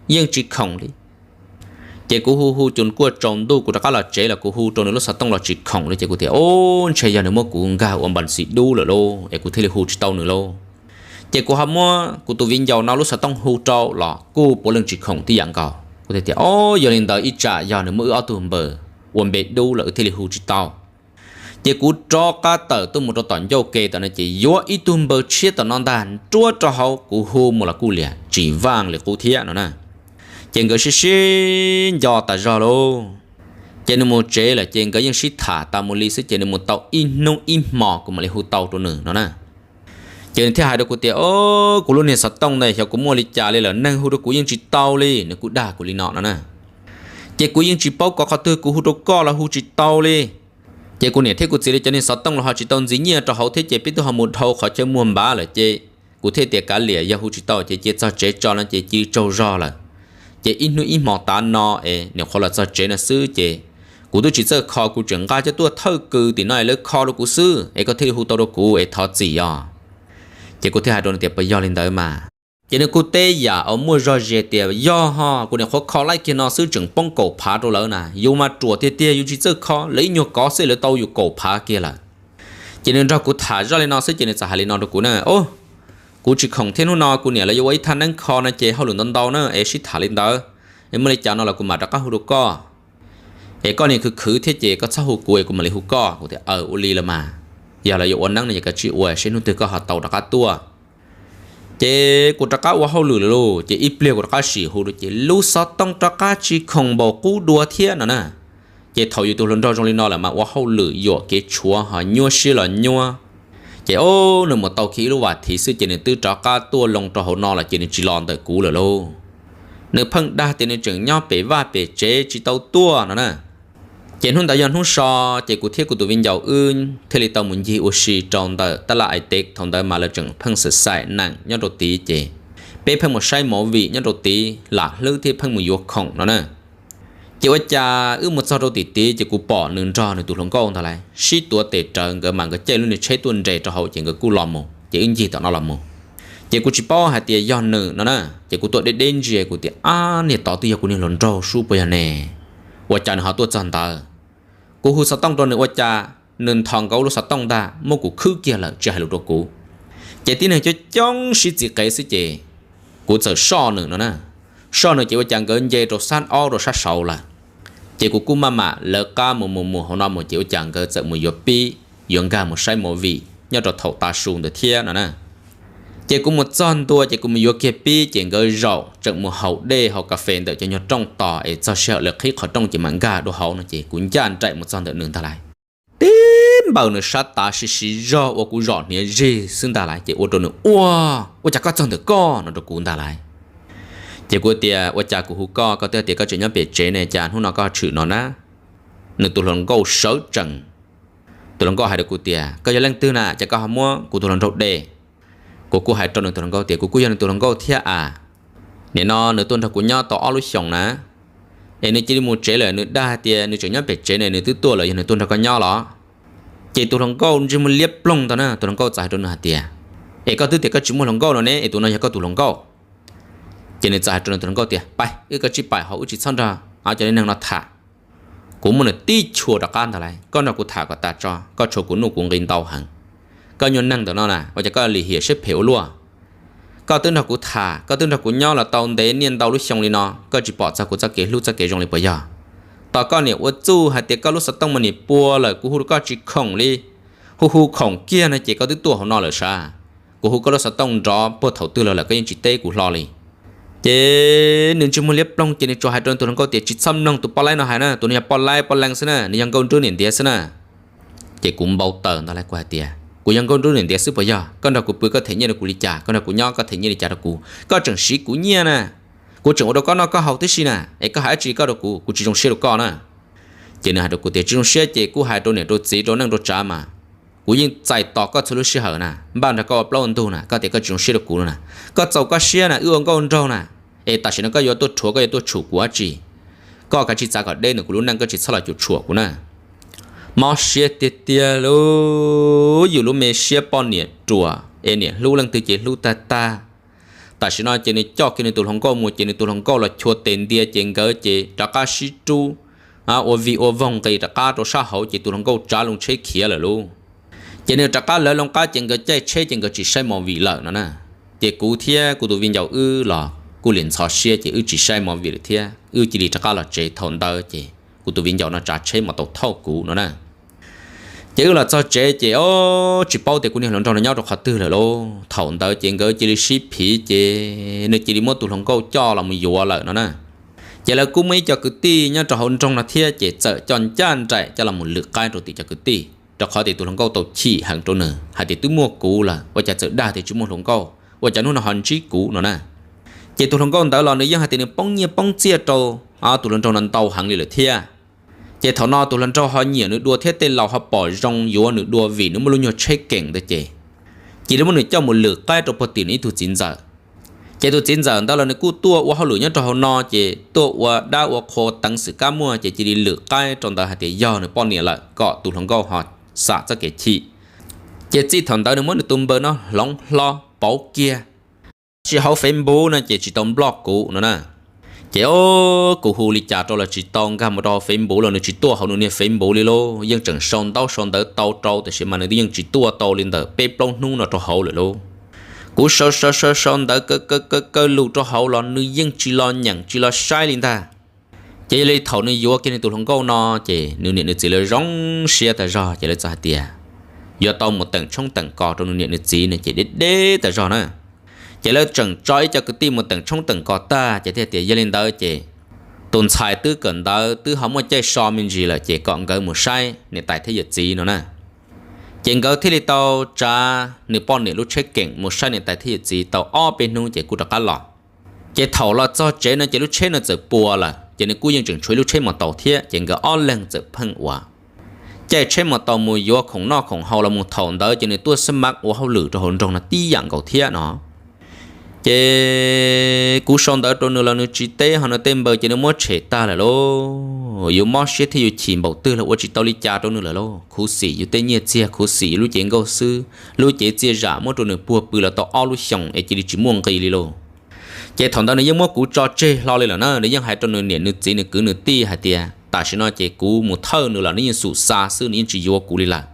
yeej tsis khoom li. Ces kuv hu hu cus kuaj tsaus ntuj kuv rov qab los tsev los kuv hu rau nws lub xov tooj los tsis khoom li ces kuv tias, Ub, ntshe yog nws muab kuv nkag ua npas xis dub lawm lauj, es kuv thiaj li hu tsis tau nws lauj. Ces kuv ho muab kuv tus viv ncaus no lub xov tooj hu rau los kuj puav leej tsis khoom tib yam nkaus. Kuv thiaj tias, Ob, yog li ntawd ib tsam yog nws muab wb ob tug npawb ua npe dub lawm wb thiaj li hu tsis tau. Ces kuv rov qab tawm tuaj mus rau tom ncauj ke tom no ces yuav ib tug npawb tshiab tom no ntag nruab rau hauv, kuv hu mus los kuj liam tsis vaaj li qub thiab no na. Ces nkawd sib sib nco tas zog lauj. Ces nws mus tsev lawm ces nkawd yeej sib tham tas mus li xwb ces nws mus tau ib hnub ib hmo kuv mam li hu tau rau nws no na. Ces nws thiaj hais rau kuv tias, Ob, kuv lub niag xov tooj ntawd xyov kuv muaj li cas li lawm, neeg hu rau kuv yeej tsis tau li. Nws kuj dag kuv li no no na. Ces kuv yeej tsis paub kov qhov twg, kuv hu rau koj los hu tsis tau li. Ces kuv niam thiab kuv txiv li cov niag xov tooj los ho tsis tau ntxiv nyiaj rau hauv thiab ces peb twb ho mus dhau qhov chaw muag npav lawm ces kuv thiaj tias kav liam, yog hu tsis tau ces cia txog tsev tso no ces cia li tsaug zog lawm. Ces ib hnub ib hmo tav no es nyuam qhuav los txog tsev no xwb ces kuv twb tsis txawj kho, kuv tseem nqa coj tuaj thawj kws tim no es lawv kho rau kuv xwb es koj thiaj li hu tau rau kuv es thov txim os. Ces kuv thiaj hais rau nws tias puas yog li ntawd mas. Ces nws kuj teb yam uas muaj zog ze tias yog ho, kuv nyuam qhuav kho laij kiag no xwb tseem poob kaum phav rau lawv na, yus mas ruam tiag tiag yus tsis txawj kho, lawv ib nyuag kov xwb lawv tau yus kaum phav kiag lawm. Ces nws nrog kuv tham zoj li no xwb ces nws txawm hais li no rau kuv na, Ob, kuv tsis khoom thiab, hnub no kuv niam lawv yuav ua ib thaj neeb kho no ces hauj lwm ntau ntau na es sib tham li ntawd, es muaj li cas no los kuv mam rov qab hu rau koj. Es koj niag khwv khwv thiab ces koj txhob hu kuv es kuv mam li hu koj. Kuv tias aws, ua li los mas, yog lawv yuav ua neeb no ces koj tsij ua seb hnub twg koj ho tau rov qab tuaj. Ces kuv rov qab ua hauj lwm lawm lauj, ces ib pliag kuv rov qab sim hu rau ces lub xov tooj rov qab tsis khoom npaum qub dua thiab no na. Ces thaum yus tus hluas nraug zoo li no lawm mas ua hauj lwm yuam kev tshuav ho nyuaj siab los nyuaj. Ces ob, nws mus tau kiag ib lub vas thiv xwb ces nws twb rov qab tuaj loo rau hauv no lawm ces nws tsis los ntawm kuv lawm lauj. Nws pheej dag tias nws tseem nyob pem vaj pem tsev tsis tau tuaj no na. Ces hnub ntawd yog hnub so, ces kuv thiab kuv tus viv ncaus wb thiaj li tau mus ncig ua si rau ntawm tab laj Aitev, thaum ntawd mas lawv tseem pheej xaim xaim neem nyob rau tid ces peb pheej mus saib movie nyob rau tid, lam hlwb thiab pheej mus yuav khoom no na. Ces ua cas wb mus txog rau tim tid ces kuv pom nws nrog nws tus hluas nkauj ntag lauj sib tuav tes rawv, nkawd mas nkawd caij lub niag tsheb tuaj nres rau hauv ces nkawd kuj los mus ces wb ncig tom no los mus. Ces kuv tsis paub hais tias yog nws no na, ces kuv tuaj deb deb ntsia kuv tias ab, niag tod twb yog kuv niag hluas nraug sub puas yog ne? Ua cas nws ho tuaj txog ntawd? Kuv hu xov tooj rau nws ua cas nws nthos nkawd lub xov tooj ntag muab kuv khwb kiag lawm tsis hais lus rau kuv. Ces tib neeg coob coob sib txiv qev xwb ces kuv txawm soj nws no na. Soj nws ces ua cas nkawd nce rau sab aub rau sab saud lawm. Ces kuv kuj maj mam lawv qab mus mus mus hauv no mus ces ua cas nkawd txawm mus yuav pib, yuav nkag mus saib movie nyob rau thaum tav su ntawd thiab no na. Ces kuv mus txog ntua ces kuv mus yuav kiag pib ces nkawd zaum tseem mus haus dej haus kas fes ntawm cov nyuag rooj tos es txog sij hawm lawv qhib qhov rooj ces mam nkag dua hauv no ces kuv ncaj nraim mus txog ntawm nws ntag lauj. Tib npaws nws sab tav siv siv zog ua kuv zom hniav zig xwb ntag lauj ces ua rau nws ua, ua cas koj txog ntawm koj no rau kuv ntag lauj. Ces kuv tias ua cas kuv hu koj koj twb tias koj tseem nyob pem tsev ne cas hnub no koj tshwm no na? Nws tus hluas nkauj sawv tsees. Tus hluas nkauj hais rau kuv tias koj yog leej twg na cas koj ho muab kuv tus hluas nraug de? Kuv kuj hais rau nws tus hluas nkauj tias kuv kuj yog nws tus hluas nkauj thiab as. Nim no nws tuaj nrog kuv nyob tau ob lub xyoos na. es nws cia li mus tsev lawm, nws dag tias nws tseem nyob pem tsev ne, nws twb tuaj lawm, yog nws tuaj nrog koj nyob los? Ces tus hluas nkauj ntsej muag liab ploog ntag na, tus hluas nkauj txawm hais rau nws hais tias, es koj twb tias koj tsis muaj hluas nkauj no ne, es tus no yog koj tus hluas nkauj? Ces nws txawm hais rau nws tus hluas nkauj tias, pais, wb koj tsij pais hauv, wb tsis txhob nrog cov neeg no tham. Kuv muab nws tib chua rov qab ntag lauj, koj nrog kuv tham kom tas tso, koj tshuav kuv nuj kuv nqi ntau heev. Koj nyuag neeg ntawm no na, ua cas koj lim hiam siab phem ua luaj? Koj twb nrog kuv tham, koj twb nrog kuv nyob los tau ntev niaj ntau lub xyoo li no, koj tsis pom txog kuv txoj kev hlub txoj kev zoo li puas yog? Tos koj niam ua txuj hais tias koj lub xov tooj mas niam pua lawm, kuv hu rau koj tsis khoom li, hu hu khoom kiag no ces koj twb tuaj hauv no lawm sav. Kuv hu koj lub xov tooj nrov puag thaum twg los lawm koj yeej tsis teb kuv hlo li. Ces nws ntsej muag liab ploog ces nws tsuas hais rau tus hluas nkauj tias, tsis txhob mloog tus poj laib no hais na, tus no yog poj laib poj leeg xwb na, nws yog nkauj nruab niam ntiav xwb na. Ces kuv npau taws ntag lauj, kuv hais tias, kuv yog nkauj nruab niam ntiav xwb puas yog? Koj nrog kuv pw koj them nyiaj rau kuv li cas, koj nrog kuv nyob koj them nyiaj li cas rau kuv? Koj tseem siv kuv nyiaj na, kuv tseem ua rau koj noj koj haus tib si na, es koj hais dab tsi koj rau kuv, kuv tsis zoo siab rau koj na. Ces nws hais rau kuv tias, tsis zoo siab ces kuj hais rau niam rau txiv rau neej rau tsav mas, kuv yeej txais tos koj txhua lub sij hawm na, npaj nrog koj ua plaub ua ntug na, koj tias koj tsis zoo siab rau kuv no na, koj txaus koj siab na, wb ua nkauj nraug na, es tam sim no koj yuav tuaj rhuav koj yuav tuaj tshum kuv dab tsi? Koj kav tsij txav kom deb ntawm kuv lub neej, koj tsis txhob los cuam tshuam kuv na. Mob siab tiag tiag lauj, yus lub me siab poj niam ruam es niam hlub leej twg ces hlub tag tag. Tam sim no ces nws coj kiag nws tus hluas nkauj mus ces nws tus hluas nkauj los chua tes ntia ces nkawd ces rov qab sib rub ua vij ua voog nqis rov qab rau sab hauv ces tus hluas nkauj tsav loo tsheb khiav lawm lauj. Ces nws rov qab lawv loo qab ces nkawd caij tsheb ces nkawd tsis saib movie lawm no na. Ces kuv thiab kuv tus viv ncaus wb los kuj li ntxhov siab ces wb tsis saib movie lawm thiab wb cia li rov qab los tsev. Thaum ntawd ces kuv tus viv ncaus no tsav tsheb mas tau thauj kuv no na. Ces wb los txog tsev ces o, tsis paub tias kuv niag hluas nraug no nyob rau qhov twg lawm lauj. Thaum ntawd ces nkawd cia li sib phiv ces nws cia li muab tus hluas nkauj coj los mus yuav lawm no na. Ces lawv kuj muaj ib co kwv tij nyob rau hauv nroog no thiab ces txawm coj ncaj nraim coj los mus lwm qaib rau tim cov kwv tij, rau qhov tias tus hluas nkauj tau chim heev rau nws hais tias twb muaj kuv lawm ua cas txawm dag tias tsis muaj hluas nkauj, ua cas hnub no ho ntsib kuv no na. Ces tus hluas nkauj ntawd los nws yeej hais tias nws poob nyiaj poob txiaj rau tus hluas nraug no ntau heev li lawm thiab. Ces thaum no tus hluas nraug ho nyiam nws dua thiab tej laus ho pom zoo yuav nws dua vim nws muaj lub nyuag tsheb keem ntawd ces cia li muab nws coj mus lwm qaib rau puag tim nws ib tug txiv ntxawm. Ces tus txiv ntxawm ntawd los nws kuj tuaj ua hauj lwm nyob rau hauv no ces tuaj ua dab ua qhua teev xwm kab muag ces cia li lwm qaib rau ntawd hais tias yog nws poj niam lawm kom tus hluas nkauj ho xam txoj kev chim. Ces txij thaum ntawd nws muab nws tus npawb no hloov hlo pauv kiag, tab sis hauv Facebook no ces tsis tau nploj kuv no na. Ces o, kuv hu li cas rau los tsis tau, nkag mus rau hauv Facebook los nws tsis tuaj hauv nws niag Facebook li lauj. Yeej tseem sau ntaub sau ntawv tau rau tiam sis mas nws twb yeej tsis tuaj tau li ntawm peb plaub hnub no rau hauv lawm lauj. Kuv sau sau sau sau ntawv kaw kaw kaw kaw lus rau hauv los nws yeej tsis los nyeem tsis los saib li ntag. Ces yog li thaum nws yuav kiag nws tus hluas nkauj no ces nws niam nws txiv lawv zoo siab tas zog ces lawv txawm hais tias yuav tau mus teem tshoob teem kos rau nws niam nws txiv no ces deb deb tas zog na. Ces lawv tseem tso ib co kwv tij mus teem tshoob teem kos tag ces thiaj tias yog li ntawd ces tus ntxhais twb kawm ntawv twb ho muaj caij so me ntsis lawm ces kom nkawd mus saib niam tais thiab yawm txiv no na. Ces nkawd thiaj li tau tsav nws poj niam lub tsheb keem mus saib niam tais thiab yawm txiv tau ob peb hnub ces kuj rov qab los. Ces thaum los txog tsev no ces lub tsheb no txawm puas lawm ces nws kuj yeej tseem tshuav ib lub tsheb mos taus thiab ces nkawd ob leeg txawm pheej ua caij tsheb mos taus mus yuav khoom noj khoom haus los mus. Thaum ntawd ces nws tuaj xab mav ua hauj lwm rau hauv nroog no tib yam nkaus thiab no. Ces kuv sau ntawv rau nws los nws tsis teb ho nws tej npaws ces nws muab tshem tag lawm lauj. Yus mob siab thiab yus chim npaum twg los ua tsis tau li cas rau nws lawm lauj. Khuv xim yus tej nyiaj txiag, khuv xim yus lub cev nkauj xwb, lub cev txiaj zam muab rau nws puag pw los tau ob lub xyoos es cia li tsis muaj nqis li lauj. Ces thaum ntawd nws yeej muab kuv tso tseg hlo li lawm na, nws yeej hais rau nws niam nws txiv nws kwv nws tij hais tias tam sim no ces kuv mus thawj nws los nws yeej xum xa xwb, nws yeej tsis yuav kuv li lawm.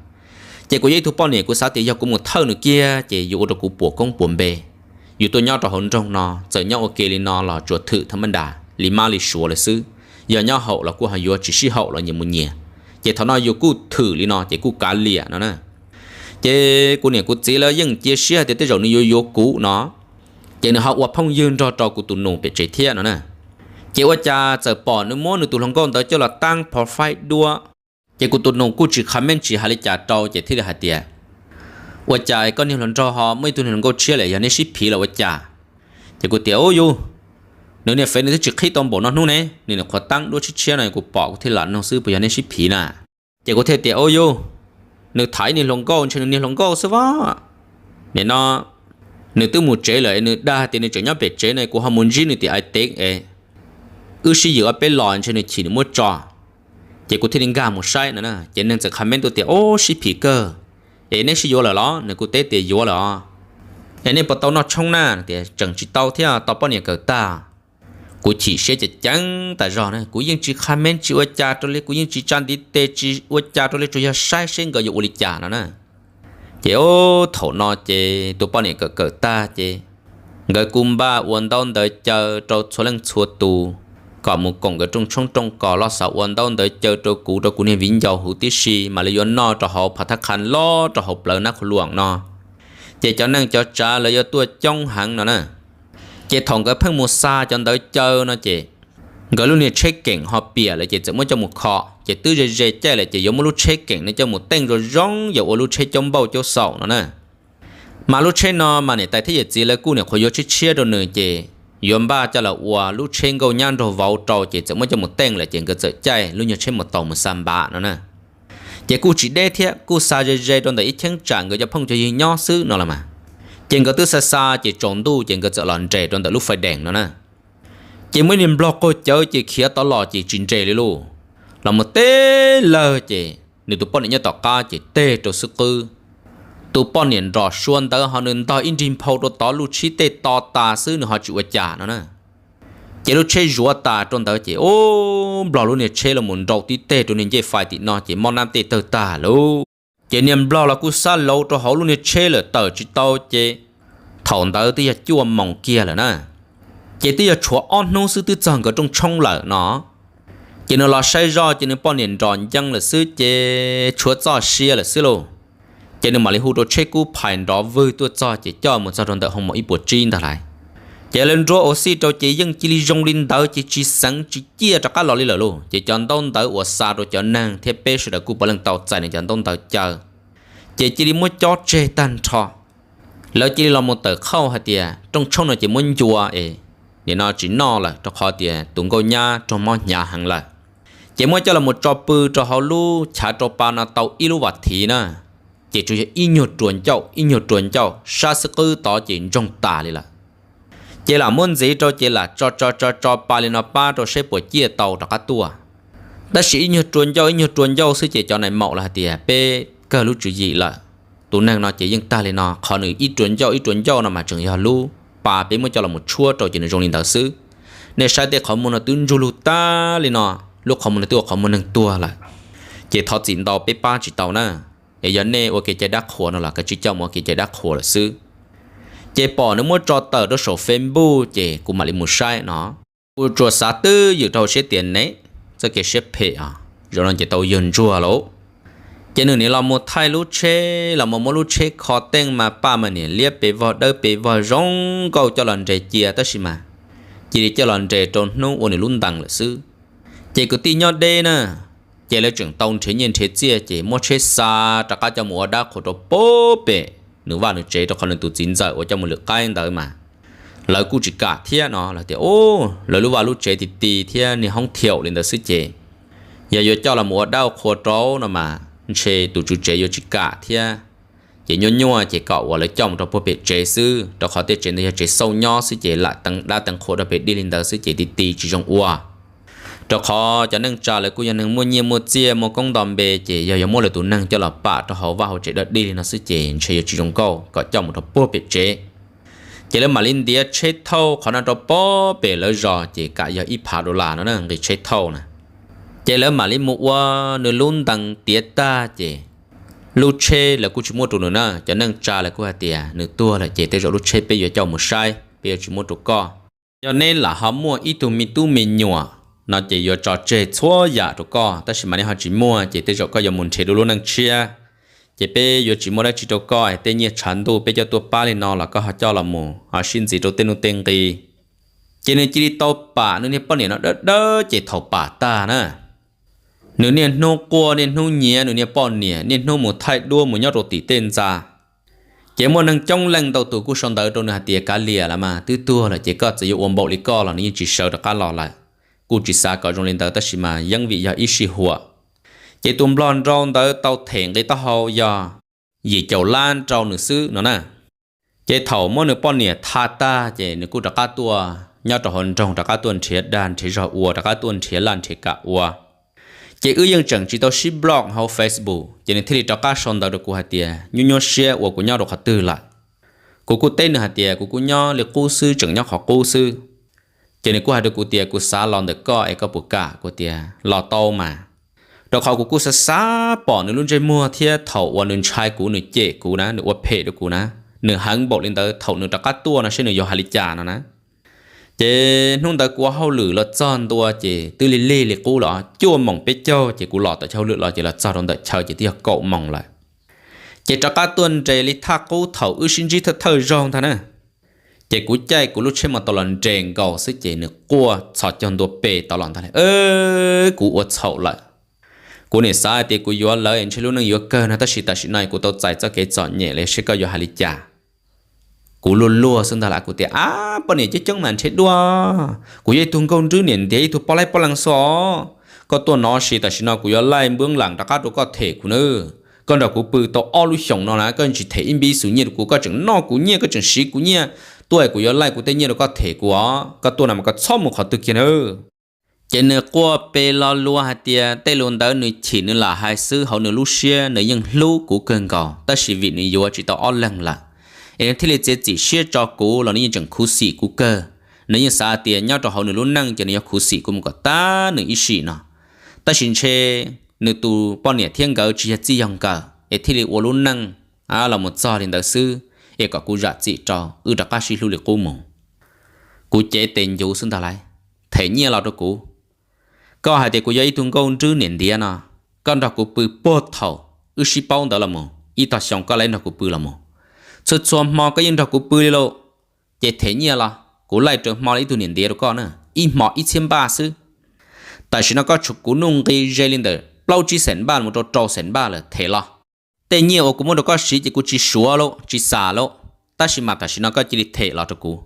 Ces kuv yog ib tug poj niam kuv xav tias yog kuv mus thawj nws kiag ces yuav ua rau kuv puas koob puas npe. Yus tuaj nyob rau hauv nroog no txawm nyob ua ke li no los tsuas thwm thaj mab das li mab li suav lawm xwb, yog nyob haum los kuj ho yuav tsis sib haum los nyias mus nyias. Ces thaum no yus kuj thwm li no ces kuj kav liam no na. Ces kuv niam kuv txiv lawv yeej cia siab hais tias tej zaum nws yuav yuav kuv no, ces nws ho ua phooj ywg nrog rau kuv tus nus pem tsev thiab no na. Ces ua cas txawm pom nws muab nws tus hluas nkauj ntawd coj los tab profile dua. Ces kuv tus nus kuj tsis qha meej tsis hais li cas rau ces thiaj li hais tias, ua cas koj niag hluas nraug ho muaj ib tug niag hluas nkauj tshiab lawm, yog neb sib phiv los ua cas? Ces kuv tias, u yus, nws niag fev nws twb tsis qhib tau npaum no hnub ne, nws niag qhuav tab duab tshiab tshiab no kuv pom kuv thiaj lam nug xwb, puas yog neb sib phiv na? Ces kuv thiaj tias, u yus, nws tham ib niag hluas nkauj ntshe nws niag hluas nkauj xwb vab. Nim no nws twb mus tsev lawm, nws dag tias nws tseem nyob pem tsev no, kuv ho mus ntsib nws tim ai tev es wb sib ywm ob peb los ntshe nws chim nws muab tso. Ces kuv thiaj li nkag mus saib no na, ces neeg txawm comment tuaj tias, Ob, sib phim kawg, es neb sib yuav lawm los? Nws kuj teb tias, Yuav lawm os. Es nej puas tau noj tshoob na? Tias, Tseem tsis tau thiab, tau poj niam kawm tag. Kuv chim siab ceev ceev tas zog na, kuv yeej tsis comment tsis ua cas rau li, kuv yeej tsis tsa ntiv tes tsis ua cas rau li, tsuas yog saib seb nkawd yuav ua li cas no na. Ces thaum no ces tus poj niam kawm kawm tag ces nkawd kuj npaj ua ntaub ntawv caw rau txhua leej txhua tus kom mus koom nkawd rooj tshoob rooj kos los xav ua ntaub ntawv caw rau kuv, rau kuv niag viv ncaus huv tib si mam li yuav noj rau hauv phav thab qha los rau hauv plawv nab qhuv luam no. Ces cov neeg cov tsav lawv yuav tuaj coob heev no na. Ces thaum nkawd pheej mus xa cov ntawv caw no ces nkawd lub niag tsheb keem ho piam lawm ces txawm muab coj mus kho, ces twb ze ze caij lawm ces yuav muab lub tsheb keem no coj mus teej zoo zoo yam ua lub tsheb caub npauj caub xaum no na. Mas lub tsheb no mas niam tais thiab yawm txiv lawv kuj nyuam qhuav yuav tshiab tshiab rau nws ces yuav npaj coj los ua lub tsheb nkauj nyab nraug vauv rau ces txawm muab coj mus teej lawm ces nkawd txawm caij lub nyuag tsheb mus taus mus xa npav no na. Ces kuj tsis deb thiab, kuj xa ze ze rau ntawm ib cheeb tsam nkawd cov phooj cov ywg nyob xwb no los mas. Ces nkawd twb xa xa ces tsaus ntuj ces nkawd txawm los nres rau ntawm lub fais dees no na. Ces muaj ib niag nplog qaug cawv ces khiav tod los ces tsis nres li lauj. Los mus teb lawg ces nws tus poj niam nyob tom qab ces teg rau xwb qwb. Tus poj niam nrom sua ntawd ho nws ntog ib nrig nphau rau tod, lub tsheb tej to tas xwb nws ho tsis ua cas no na. Ces lub tsheb zuav tas rau ntawd ces ub, nplog lub niag tsheb los mus nrau tib teg rau niag ncej fais tim no ces mob nab tej tawg tag lauj. Ces niag nplog los kuj xab lauv rau hauv lub niag tsheb lawm tawm tsis tau ces thaum ntawd twb yog cuaj moos kiag lawm na. Ces twb yog tshuav ob hnub xwb twb txog nkawd rooj tshoob lawm no. Ces nws los saib zoj ces nws poj niam nrom ncees lawm xwb ces tshuav txoj sia lawm xwb lauj. Ces nws mam li hu rau tsheb kub phais nrov vwg tuaj txog ces coj mus txog rau ntawm hoo mos ib puas tsib ntag lauj. Ces lawv nruab ua xij rau ces yeej cia li zoo li ntawd ces tsis xeev tsis ciaj rov qab los li lawm lauj. Ces cov ntaub ntawv uas xa rau cov neeg thiab peb sawv daws kuj puav leej tau txais nws cov ntaub ntawv caw, ces cia li muab cob tseg tag nrho. Lawv cia li los mus tawm qhauj hais tias rooj tshoob no ces muab ncua es nim no tsis noj lawm rau qhov tias tus nkauj nyab raug mob hnyav heev lawm. Ces muab coj los mus tso pw rau hauv lub chav rau pa no tau ib lub vas thiv na. Ces tsuas yog ib nyuag rua ncauj ib nyuag rua ncauj sab xwb qwb tod ces ntsoog tas li lawm. Ces lam muab ntxiv rau ces lam tso tso tso tso pa li no pab rau seb puas ciaj tau rov qab tuaj. Tab sis ib nyuag rua ncauj ib nyuag rua ncauj xwb ces cov nais maum los hais tias peb kawg lub tswv yim lawm. Tus neeg no ces yeej tag li no, qhov nws ib rua ncauj ib rua ncauj no mas tseem yog lub pa peb muab coj los mus tshuab rau ces nws zoo li ntawd xwb. Nej saib tej qhov muag no twb ntsug lug tag li no, lub qhov muag no twb ua qhov muag neeg tuag lawm. Ces thov txim ntau peb pab tsis tau na. Es yog nej ua kev cai dab qhuas no los kav tsij coj mus ua kev cai dab qhuas lawm xwb. Ces pom nws muab tso tawm rau saum Facebook ces kuv mam li mus saib no. Kuv tsuas xav twb ywm rau hauv siab tias ne, txoj kev siab phem os, zaum no ces tau yawg ntsuag lauj. Ces nws nim los mus thaij lub tsheb los mus muab lub tsheb kho teej mas paj mas niam liab pes vog dawb pes vog zoo nkauj coj los nres cia tab sis mas cia li coj los nres rau hnub ua nws lub ntees lawm xwb. Ces kwv tij nyob deb na, ces lawv tseem tau nrhiav nyiaj nrhiav txiaj ces muab tsheb xa rov qab coj mus ua dab qhuas rau puag pem nws vaj nws tsev rau qhov nws tus txiv ntxawm uas coj mus lwm qaib ntawd mas lawv kuj tsis kam thiab no. Lawv tias, Ub, lawv lub vaj lub tsev ti ti thiab niag hoob thiaum li ntawd xwb ces yog yuav coj los mus ua dab ua qhua rau no mas ntshe tus tswv tsev yuav tsis kam thiab. Ces nyuaj nyuaj ces kom uas lawv coj mus rau puag pem tsev xwb, rau qhov tej tsev ntawd yog tsev xauj nyob xwb ces lam teev dab teev qhua rau pem dej li ntawd xwb ces ti ti tsis zoo ua. Rau qhov cov neej tsa lawv kuj yog neeg muaj nyiaj muaj txiaj muaj koob nto npe ces yog yuav muab lawv tus neeg coj los pam rau hauv vaj hauv tsev dab dej li no xwb ces ntshe yuav tsis zoo nkauj kom coj mus rau puag pem tsev. Ces lawv mam li ntiav tsheb thauj qhov no rau puag pem lawv zos ces kam yog ib phav dollar no na nqi tsheb thauj na. Ces lawv mam li mus ua nws lub ntees tiav tag ces lub tsheb lawv kuj tsis muab rau nws na. Cov neej tsa lawv kuj hais tias nws tuag lawm ces tej zaum lub tsheb peb yuav coj mus saib, peb yuav tsis muab rau koj. Yog neb lam ho muaj ib tug me tub me nyuam no ces yuav tso tseg txhua yam rau koj, tab sis mas neb ho tsis muaj ces tej zaum koj yuav mus nrhiav dua lub neej tshiab. Ces peb yuav tsis muaj dab tsi rau koj, tej nyiaj tshav ntuj peb coj tuaj pab li no los koj ho coj los mus ho sib ntxiv rau tej nuj tej nqi. Ces nws cia li tau pam nws niag poj niam no dawb dawb ces thaum pam tag na, nws niaj hnub quaj niaj hnub nyiav nws niag poj niam, niaj hnub mus thaij duab mus nyob rau tim tej ntxa. Ces muaj neeg coob leej ntau tus kuj sau ntawv rau nws hais tias, Kav liam los mas, twb tuag lawm ces koj txawm yuav ua npaum li koj los nws yeej tsis sawv rov qab los lawm. Kuj tsis xav kom zoo li ntawd tab sis mas yeej vim yog ib sij huam. Ces tus nplog nrau ntawd tau them nqi taub hau yog yim caum lab rau nws xwb no na. Ces thaum muab nws poj niam tha tag ces nws kuj rov qab tuaj nyob rau hauv nroog rov qab tuaj nrhiav dag nrhiav zog ua, rov qab tuaj nrhiav laj nrhiav kam ua. Ces wb yeej tseem tsis tau sib block hauv Facebook, ces nws thiaj li rov qab sau ntawv rau kuv hais tias nyuaj nyuaj siab uas kuv nyob rau qhov twg lawm. Kuv kuj teb nws hais tias kuv kuj nyob li qub xwb, tseem nyob qhov qub xwb. Ces nws kuj hais rau kuv tias kuv xav los ntawm koj es koj puas kam, kuv tias los tau mas. Rau qhov kuv kuj xav xav pom nws lub ntsej muag thiab thaum uas nws ntshai kuv, nws cem kuv na, nws ua phem rau kuv na, nws heev npaum li ntawd, thaum nws rov qab tuaj no seb nws yuav hais li cas no na. Ces hnub ntawd kuv ua hauj lwm los txog ntua ces twb lig lig li qub los cuaj moos peb caug, ces kuv los tom chaw hauj lwm los ces los txog rau ntawm chaw ces twb yog kaum moos lawm. Ces rov qab tuaj nres li thaj qub thaum wb sib ntsib thawj thawj zaug ntag na. Ces kuv caij kuv lub tsheb mas tau los nres nkaus xwb ces nws quaj txhos caug ntua pes tau los ntag li, kuv ua txhaum lawm. Kuv nim xav hais tias kuv yuav lawv ntshe lub neej yuav kawg no, tab sis tam sim no kuv tau txais txoj kev txom nyem lawm, seb koj yuav hais li cas. Kuv luag luag xwb ntag lauj, kuv tias, ab, poj niam coob coob mas nrhiav dua, kuv yog ib tug nkauj nrwb niam ntiav, ib tug poj laib poj leeg xwb os. Koj tuaj no sis tam sim no kuv yuav laij npwb lam rov qab rau koj them kuv nawb. Koj nrog kuv pw tau ob lub xyoos no na, koj tsis them ib npib xus nyiaj rau kuv, koj tseem noj kuv nyiaj, koj tseem siv kuv nyiaj, tuaj kuv yuav laij kuv tej nyiaj rau koj them kuv os. Koj tuaj no mas koj txhob mus qhov twg kiag nawb. Ces nws quaj pes lo lus hais tias tej lus ntawd nws chim nws lam hais xwb, hauv nws lub siab nws yeej hlub kuv kawg nkaus, tab sis vim nws yuav tsis tau ob leeg lawm, es nws thiaj li txiav txim siab tso kuv los nws yeej tseem khuv xim kuv kawg. Nws yeej xav tias nyob rau hauv nws lub neej ces nws yuav khuv xim kuv mus kom tag nws ib sim no. Tab sis ntshe nws tus poj niam thiab nkawd tsis yog txij yog nkawm es thiaj li ua lub neej los mus txog li ntawd xwb, es kom kuv zam txim rau wb rov qab sib hlub li qub mus. Kuv cev tes ncuv xwb ntag lauj, them nyiaj los rau kuv. Koj hais tias kuv yog ib tug nkauj nrwb niam ntiav no, koj nrog kuv pw puag thaum wb sib paub ntawd los mus ib tog xyoo koj laij nrog kuv pw los mus. Txhua txhua hmo koj yeej nrog kuv pw li lauj. Ces them nyiaj los, kuv laij raws hmo li ib tug niam ntiav rau koj na, ib hmo ib txhiab npaj xwb. Tam sim no koj tshuav kuv nuj nqi ze li ntawm plaub tsib xees npaj mus rau rau xees npaj lawm, them los. Tej nyiaj uas kuv muab rau koj siv ces kuv tsis suav lauj, tsis xam lauj, tab sis mas tam sim no koj cia li them los rau kuv.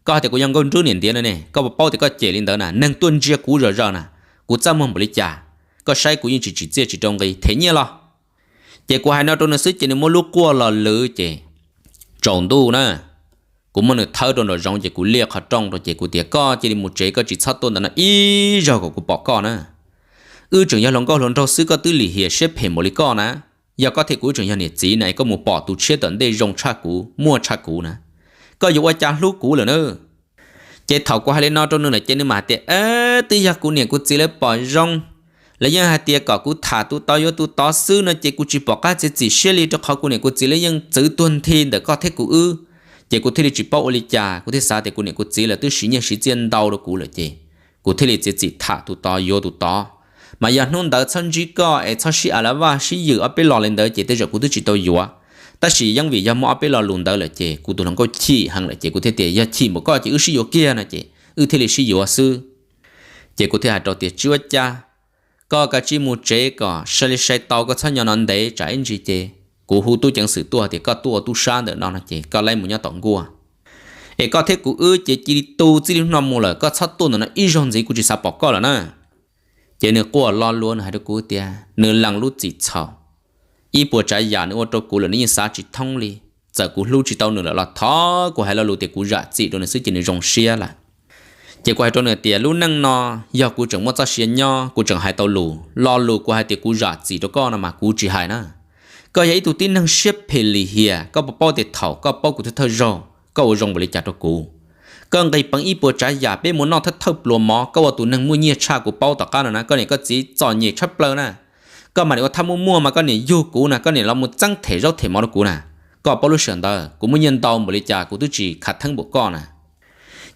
Koj hais tias kuv yog nkauj nrwb niam ntiav no ne, koj puas paub tias koj cem li ntawd na, neeg tuaj ntsia kuv zom zaws na, kuv txaj muag npaum li cas, koj saib kuv yeej tsis tsim txiaj tsis rau nqi, them nyiaj los. Ces kuv hais no rau nws xwb ces nws muab lub quaj los lwv ces tsaus ntuj na, kuv muab nws thawb rau nraum zoov ces kuv liaj qhov rooj rau ces kuv tias koj cia li mus tsev, koj tsis txhob tuaj ntawm no ib zaug kom kuv pom koj na. Wb tseem yog hluas nkauj hluas nraug xwb koj twb lim hiam siab phem npaum li koj na. Yog koj thiab kuv wb tseem yog niam txiv na es koj mus pom tus tshiab tom ntej zoo tshaj kuv, muaj tshaj kuv na, koj yuav ua cas hlub kuv lawm na. Ces thaum kuv hais li no rau nws lawm ces nws mam hais tias twb yog kuv niam kuv txiv lawv pom zoo, lawv yeej hais tias kom kuv tham tus tod yuav tus tod xwb no ces kuv tsis pom qab txiav txim siab li rau qhov kuv niam kuv txiv lawv yeej txwv tuag nthi ntawm koj thiab kuv wb. Ces kuv thiaj li tsis paub ua li cas, kuv thiaj xav tias kuv niam kuv txiv lawv twb siv nyiaj siv txiaj ntau rau kuv lawm ces kuv thiaj li txiav txim tham tus tod yuav tus tod. Mas yog hnub ntawd txhob ntsib koj es txhob sib a la vaj sib ywm ob peb los li ntawd ces tej zaum kuv twb tsis tau yuav. Tab sis yeej vim yog muaj ob peb lo lus ntawd lawm ces kuv tus hluas nkauj chim heev lawm ces kuv thiaj tias yog chim npaum koj ces wb sib yuav kiag no ces wb thiaj li sib yuav xwb. Ces kuv thiaj hais rau tias tsis ua cas, koj kav tsij mus tsev kom sai li sai tau, koj txhob nyob no ntev tsam ib ntsis ces kuv hu tub ceev xwm tuaj tias koj tuaj ua tub sab ntawm no no ces koj laib mus nyob tom nkuaj. Es koj thiab kuv wb ces cia li tu txij li hnub no mus lawm, koj txhob tuaj ntawm no ib zaug ntxiv, kuv tsis xav pom koj lawm na. Ces nws quaj lo lus, nws hais rau kuv tias nws lees lub txim txhaum, ib puas tsav yam nws ua rau kuv lawm nws yeej xav tsis thoob li. Txawm kuv hlub tsis tau nws lawm los thov kuv hais lo lus tias kuv zam txim rau nws xwb ces nws zoo siab lawm. Ces kuv hais rau nws tias lub neej no yog kuv tseem muaj txoj sia nyob, kuv tseem hais tau lus, lo lus kuv hais tias kuv zam txim rau koj no mas kuv tsis hais na. Koj yog ib tug tib neeg siab phem lim hiam, koj puas paub tias thaum koj paub kuv thawj thawj zaug koj ua zoo npaum li cas rau kuv? Koj nqis peev ib puas tsav yam, peb mus noj thawj thawj pluas mov, koj ua tus neeg muaj nyiaj tshaj kuv paub tom qab no na, koj niam koj txiv txom nyem tshaj plaws na. Koj mam li ua thaj muaj muaj mas koj niam yug kuv na, koj niam los mus txeeb them zaub them mov rau kuv na. Koj paub lub sij hawm ntawd kuv muaj nyiaj ntau npaum li cas kuv twb tsis khav theeb npaum koj na.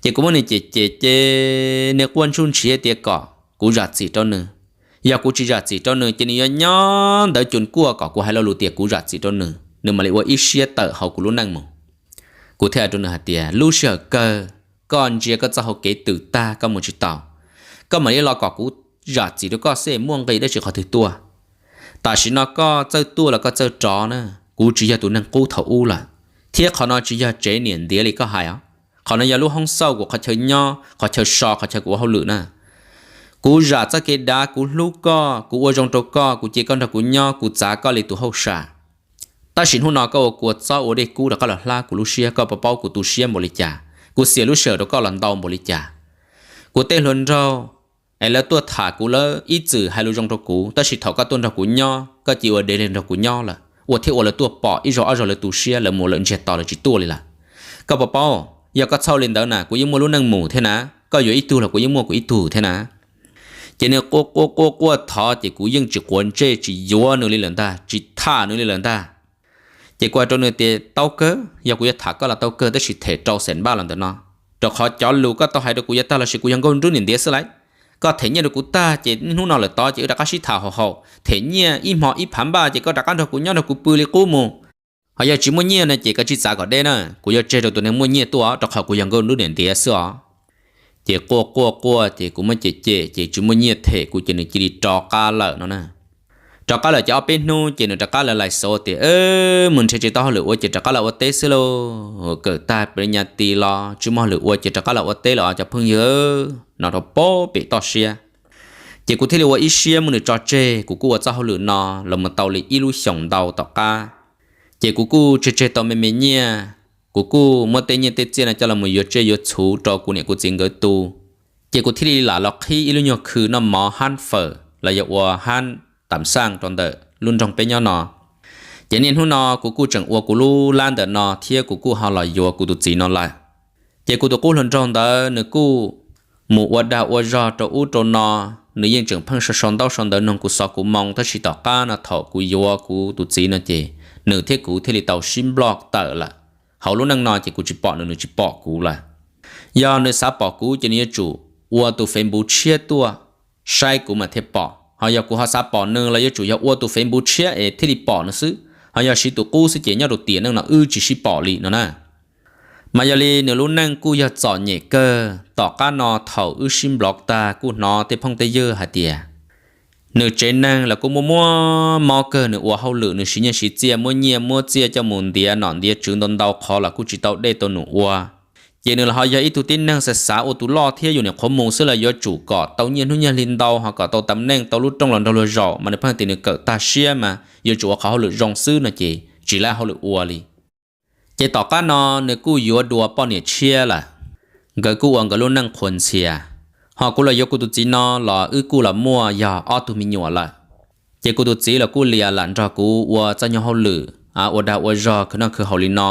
Ces kuv muab nws cem cem ces nws quaj ntsuj ntshiv tias kom kuv zam txim rau nws. Yog kuv tsis zam txim rau nws ces nws yuav nyob ntawd cuag kuaj kom kuv hais lo lus tias kuv zam txim rau nws, nws mam li ua ib siab tawm hauv kuv lub neej mus. Kuv thiaj hais rau nws hais tias lub sij hawm kawg koj ntsia koj txoj hau kev twm tag koj mus tsis tau, koj mam li los kom kuv zam txim rau koj xwb, muaj nqis dab tsi qhov twg tuaj. Tam sim no koj txawj tuaj los koj txawj rov na, kuv tsis yog tus neeg qub thaum ub lawm, thiab qhov no tsis yog tsev niam ntiav li koj hais os. Qhov no yog lub hoob xauj kuv qhov chaw nyob, qhov chaw so, qhov chaw kuv ua hauj lwm na. Kuv zam txoj kev dav, kuv hlub koj, kuv ua zoo rau koj, kuv cia koj nrog kuv nyob, kuv txav koj li tus hauj sam. Tab sis hnub no koj ua kua txob ua dej kub rov qab los hlab kuv lub siab, koj puas paub kuv tu siab npaum li cas. Kuv xiam lub sij hawm rau koj los ntau npaum li cas. Kuv tej hluas nraug es lawv tuaj tham kuv, lawv ib txwm hais lus zoo rau kuv, tab sis thaum koj tuaj nrog kuv nyob, koj cia ua dev li nrog kuv nyob lawm, ua thiab ua lawv tuaj pom ib zaug ob zaug lawv tu siab, lawv mus lawm ntsiag to lawv tsis tuaj li lawm. Koj puas paub, yog koj txhob li ntawd na kuv yeej muaj lub neej mus thiab na, koj yuav ib tug los kuv yeej muaj kuv ib tug thiab na. Ces nws quaj quaj quaj quaj thov ces kuv yeej tsis quav ntsej tsis yuav nws li lawm ntag, tsis tham nws li lawm ntag. Ces kuv hais rau nws tias tau kawg, yog kuv yuav tham koj los tau kawg, tab sis them rau xees npaj los ntawm no, rau qhov cov lus koj tau hais rau kuv yav tag los sis kuv yog nkauj nrub niam ntiav xwb lauj. Koj them nyiaj rau kuv tag ces hnub no lawm tod ces wb rov qab sib tham haum haum, them nyiaj ib hmo ib phav npaj ces koj rov qab nrog kuv nyob nrog kuv pw li qub mus. Ho yog tsis muaj nyiaj no ces koj tsij txav kom deb na, kuv yuav tseg rau tus neeg muaj nyiaj tuaj rau qhov kuv yog nkauj nrub niam ntiav xwb os. Ces quaj quaj quaj ces kuv muab cem cem ces tsis muaj nyiaj them kuv ces nws cia li rov qab lawm no na. Rov qab lawm ces ob peb hnub ces nws rov qab lawv lais xov tias mus nrhiav tsis tau hauj lwm ua ces rov qab los ua teb xwb lauj, kawm tag pes nyas tis los tsis muaj hauj lwm ua ces rov qab los ua teb lawm os cov phooj ywg, no rau pem toj siab. Ces kuv thiaj li ua ib siab muab nws tso tseg, kuv kuj ua txoj hauj lwm no los mus tau li ib lub xyoos ntau tom qab. Ces kuv kuj tseg tseg tau me me nyiaj, kuv kuj muab tej nyiaj tej txiaj no coj los mus yuav tsiaj yuav txhu rau kuv niam kuv txiv nkawd tu. Ces kuv thiaj li lam los qhib ib lub nyuag khw noj mov hab fawm los yog ua hab tam xaj rau ntawm lub nroog peb nyob no. Ces niaj hnub no kuv kuj tseem ua kuv lub lab ntawm no thiab kuv kuj ho los yuav kuv tus txiv no lawm. Ces kuv tus qub hluas nraug ntawd nws kuj mus ua dag ua zog rau ub rau no, nws yeej tseem pheej sau sau ntaub sau ntawv noog kuv xov kuv moo, tab sis tom qab no thaum kuv yuav kuv tus txiv no ces nws thiab kuv thiaj li tau sib nplog tawm lawm. Hauv lub neej no ces kuv tsis pom nws, nws tsis pom kuv lawm. Yog nws xav pom kuv ces nws yuav tsum ua tus Facebook tshiab tuaj saib kuv mas thiaj pom, ho yog kuv ho xav pom nws los yuav tsum yog ua tus Facebook tshiab es thiaj li pom nws xwb, ho yog siv tus qub xwb ces nyob rau tiam neej no wb tsis sib pom li no na. Mas yog li nws lub neej kuj yog txom nyem kawg. Tom qab no thaum wb sib nplog tag kuj hnov tej phooj tej ywg hais tias nws tsev neeg los kuj muaj muaj mob kawg, nws ua hauj lwm nws siv nyiaj siv txiaj, muab nyiaj muab txiaj coj mus ntiav nom ntiav tswv ntau ntau qhov los kuj tsis tau dej tau num ua. Ces nws los ho yog ib tug tib neeg xav xav ua tus loj thiab, yus niam qhuav mus xwb los yuav tsum kom tau nyiaj hnub nyiaj hli ntau ho kom tau tam neej tau lub rooj los nrog luag zaum, mas nws pheej tias nws kawm tag siab mas yuav tsum ua qhov hauj lwm zoo xwb no ces tsis laib hauj lwm ua li. Ces tom qab no nws kuj yuav dua poj niam tshiab lawm, nkawd kuj ua nkawd lub neej qhuas ntxhias. Ho kuv los yuav kuv tus txiv no los wb kuj los muaj yog ob tug me nyuam lawm. Ces kuv tus txiv los kuj lias lam nrog kuv ua txoj nyuag hauj lwm, ua dag ua zog khwv noj khwv haus li no.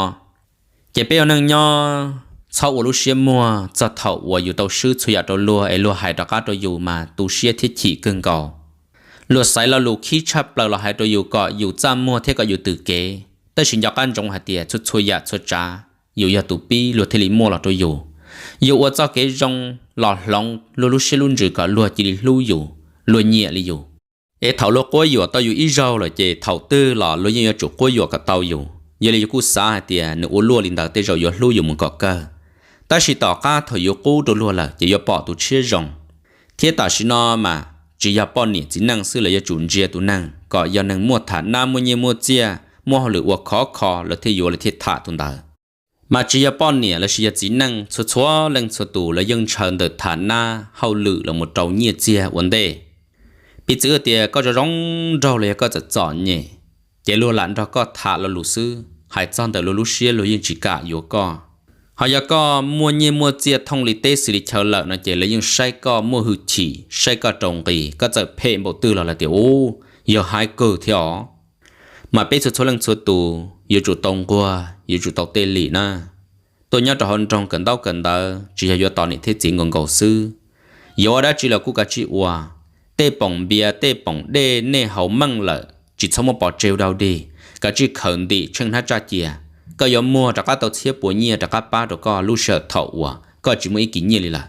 Ces peb ua neej nyob txhob ua lub siab muag txog thaum uas yus tau swb txhua yam rau luag es luag hais rov qab rau yus mas tu siab thiab chim kawg nkaus. Luag xaiv lo lus khib tshaj plaws los hais rau yus kom yus txaj muag thiab kom yus tws kev, tab sis nco qab ntsoov hais tias txhua txhua yam txhua tsav yus yog tus pib luag thiaj li muaj los rau yus. Yus ua txoj kev zoo los hloov luag lub siab lub ntsws kom luag cia li hlub yus, luag nyiam li yus. Es thaum luag quab yuam tau yus ib zaug lawm ces thaum twg los luag yeej yuav tsum quab yuam kom tau yus. Yog li yus kuj xav hais tias nws ua luaj li ntawd tej zaum yuav hlub yus mus kom kawg. Tab sis tom qab thaum yus qub rau luag lawm ces yuav pom tus tshiab zoo. Thiab tam sim no mas tsis yog poj niam txiv neej xwb, lawv yuav tsum ntsia tus neeg kom yog neeg muaj tham nab muaj nyiaj muaj txiaj, muaj hauj lwm ua khov kho lawv thiaj yuav lawv thiaj tham tus ntawd. Mas tsis yog poj niam lossis yog txiv neej, txhua txhua leej txhua tus lawv yeej ntshaw ntawm tham nab hauj lwm los mus rau nyiaj txiag ua ntej. Piv txwv tias koj zoo zoo nraug los yog koj txom txom nyem, ces luag lam nrog koj tham lo lus xwb, hais txog ntawm luag lub siab luag yeej tsis kam yuav koj. Ho yog koj muaj nyiaj muaj txiaj thooj li teb xws li chaw lawm no ces lawv yeej saib koj muaj hwj chim, saib koj rau nqi, koj txawm phem npaum twg los lawv tias ub, yog haib kawg thiab os. Mas peb txhua txhua leej txhua tus yuav tsum tau nquag, yuav tsum tau tej lim na. Tuaj nyob rau hauv nroog kawm ntaub kawm ntawv tsis yog yuav tos niam thiab txiv nkaus nkaus xwb. Yuav ua dab tsi los kuj kav tsij ua. Tej poom npias tej poom dej nej haus meej lawm tsis txhob muab pov tseg ua dau dig, kav tsij khaws ntim tsheej hnab tsaj cia. Koj yuav muag rov qab tau txhiab puas nyiaj rov qab pab rau koj lub sij hawm thaum uas koj tsis muaj ib kis nyiaj li lawm.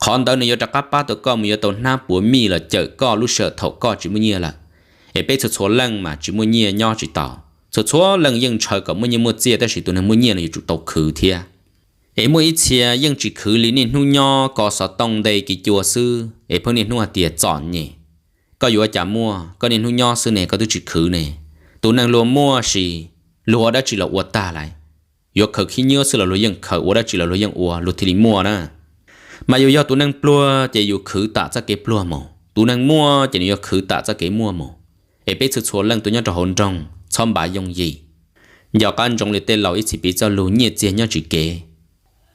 Qhov ntawd nws yuav rov qab pab tau koj mus yuav tau hnab puas mij los cawm koj lub sij hawm thaum koj tsis muaj nyiaj lawm. Es peb txhua txhua leej mas tsis muaj nyiaj nyob tsis tau. Txhua txhua leej yeej ntshaw kom muaj nyiaj muaj txiaj, tab sis tus neeg muaj nyiaj no yuav tsum tau khwv thiab. Es muaj ib txhia yeej tsis khwv li, niaj hnub nyob ko xov tooj nte kiv cua xwb es pheej niaj hnub hais tias txom nyem. Koj yuav ua cas muaj, koj niaj hnub nyob xwb ne koj twb tsis khwv ne. Tus neeg luag muaj sis luag ua dab tsi los ua tag lawm. Yuav khaws khib nyiab xwb los luag yeej khaws, ua dab tsi los luag yeej ua, luag thiaj li muaj na. Mas yus yog tus neeg pluag ces yus khwv tam txoj kev pluag mus, tus neeg muaj ces nws yuav khwv tam txoj kev muaj mus. Es peb txhua txhua leej tuaj nyob rau hauv nroog txhob npav yooj yim. Nco qab ntsoov li tej laus ib txhis piv txoj lus nyiaj txiag nyob tsis kev.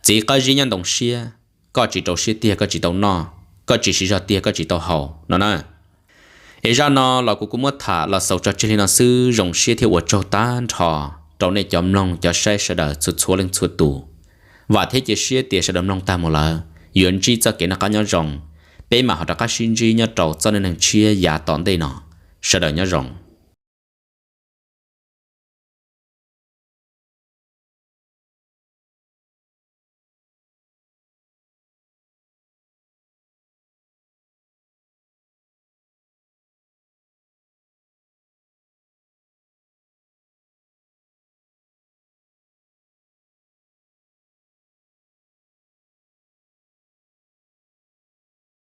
Txiv qab zib nyob ntoo siab, koj tsis rau siab tiag koj tsis tau noj, koj tsis siv zog tiag koj tsis tau haus no na. Es zaj no los kuv kuj muab tham los xaus tso tseg li no xwb, zoo siab thiab ua tsaug tag nrho rau nej cov mloog cov saib sawv daws txhua txhua leej txhua tus. Vam thiab cia siab tias sawv daws mloog tag mus lawm yuav ntsib txoj kev noj qab nyob zoo, peb mam ho rov qab sib ntsib nyob rau txoj neej neeg tshiab yav tom ntej no. Sawv daws nyob zoo.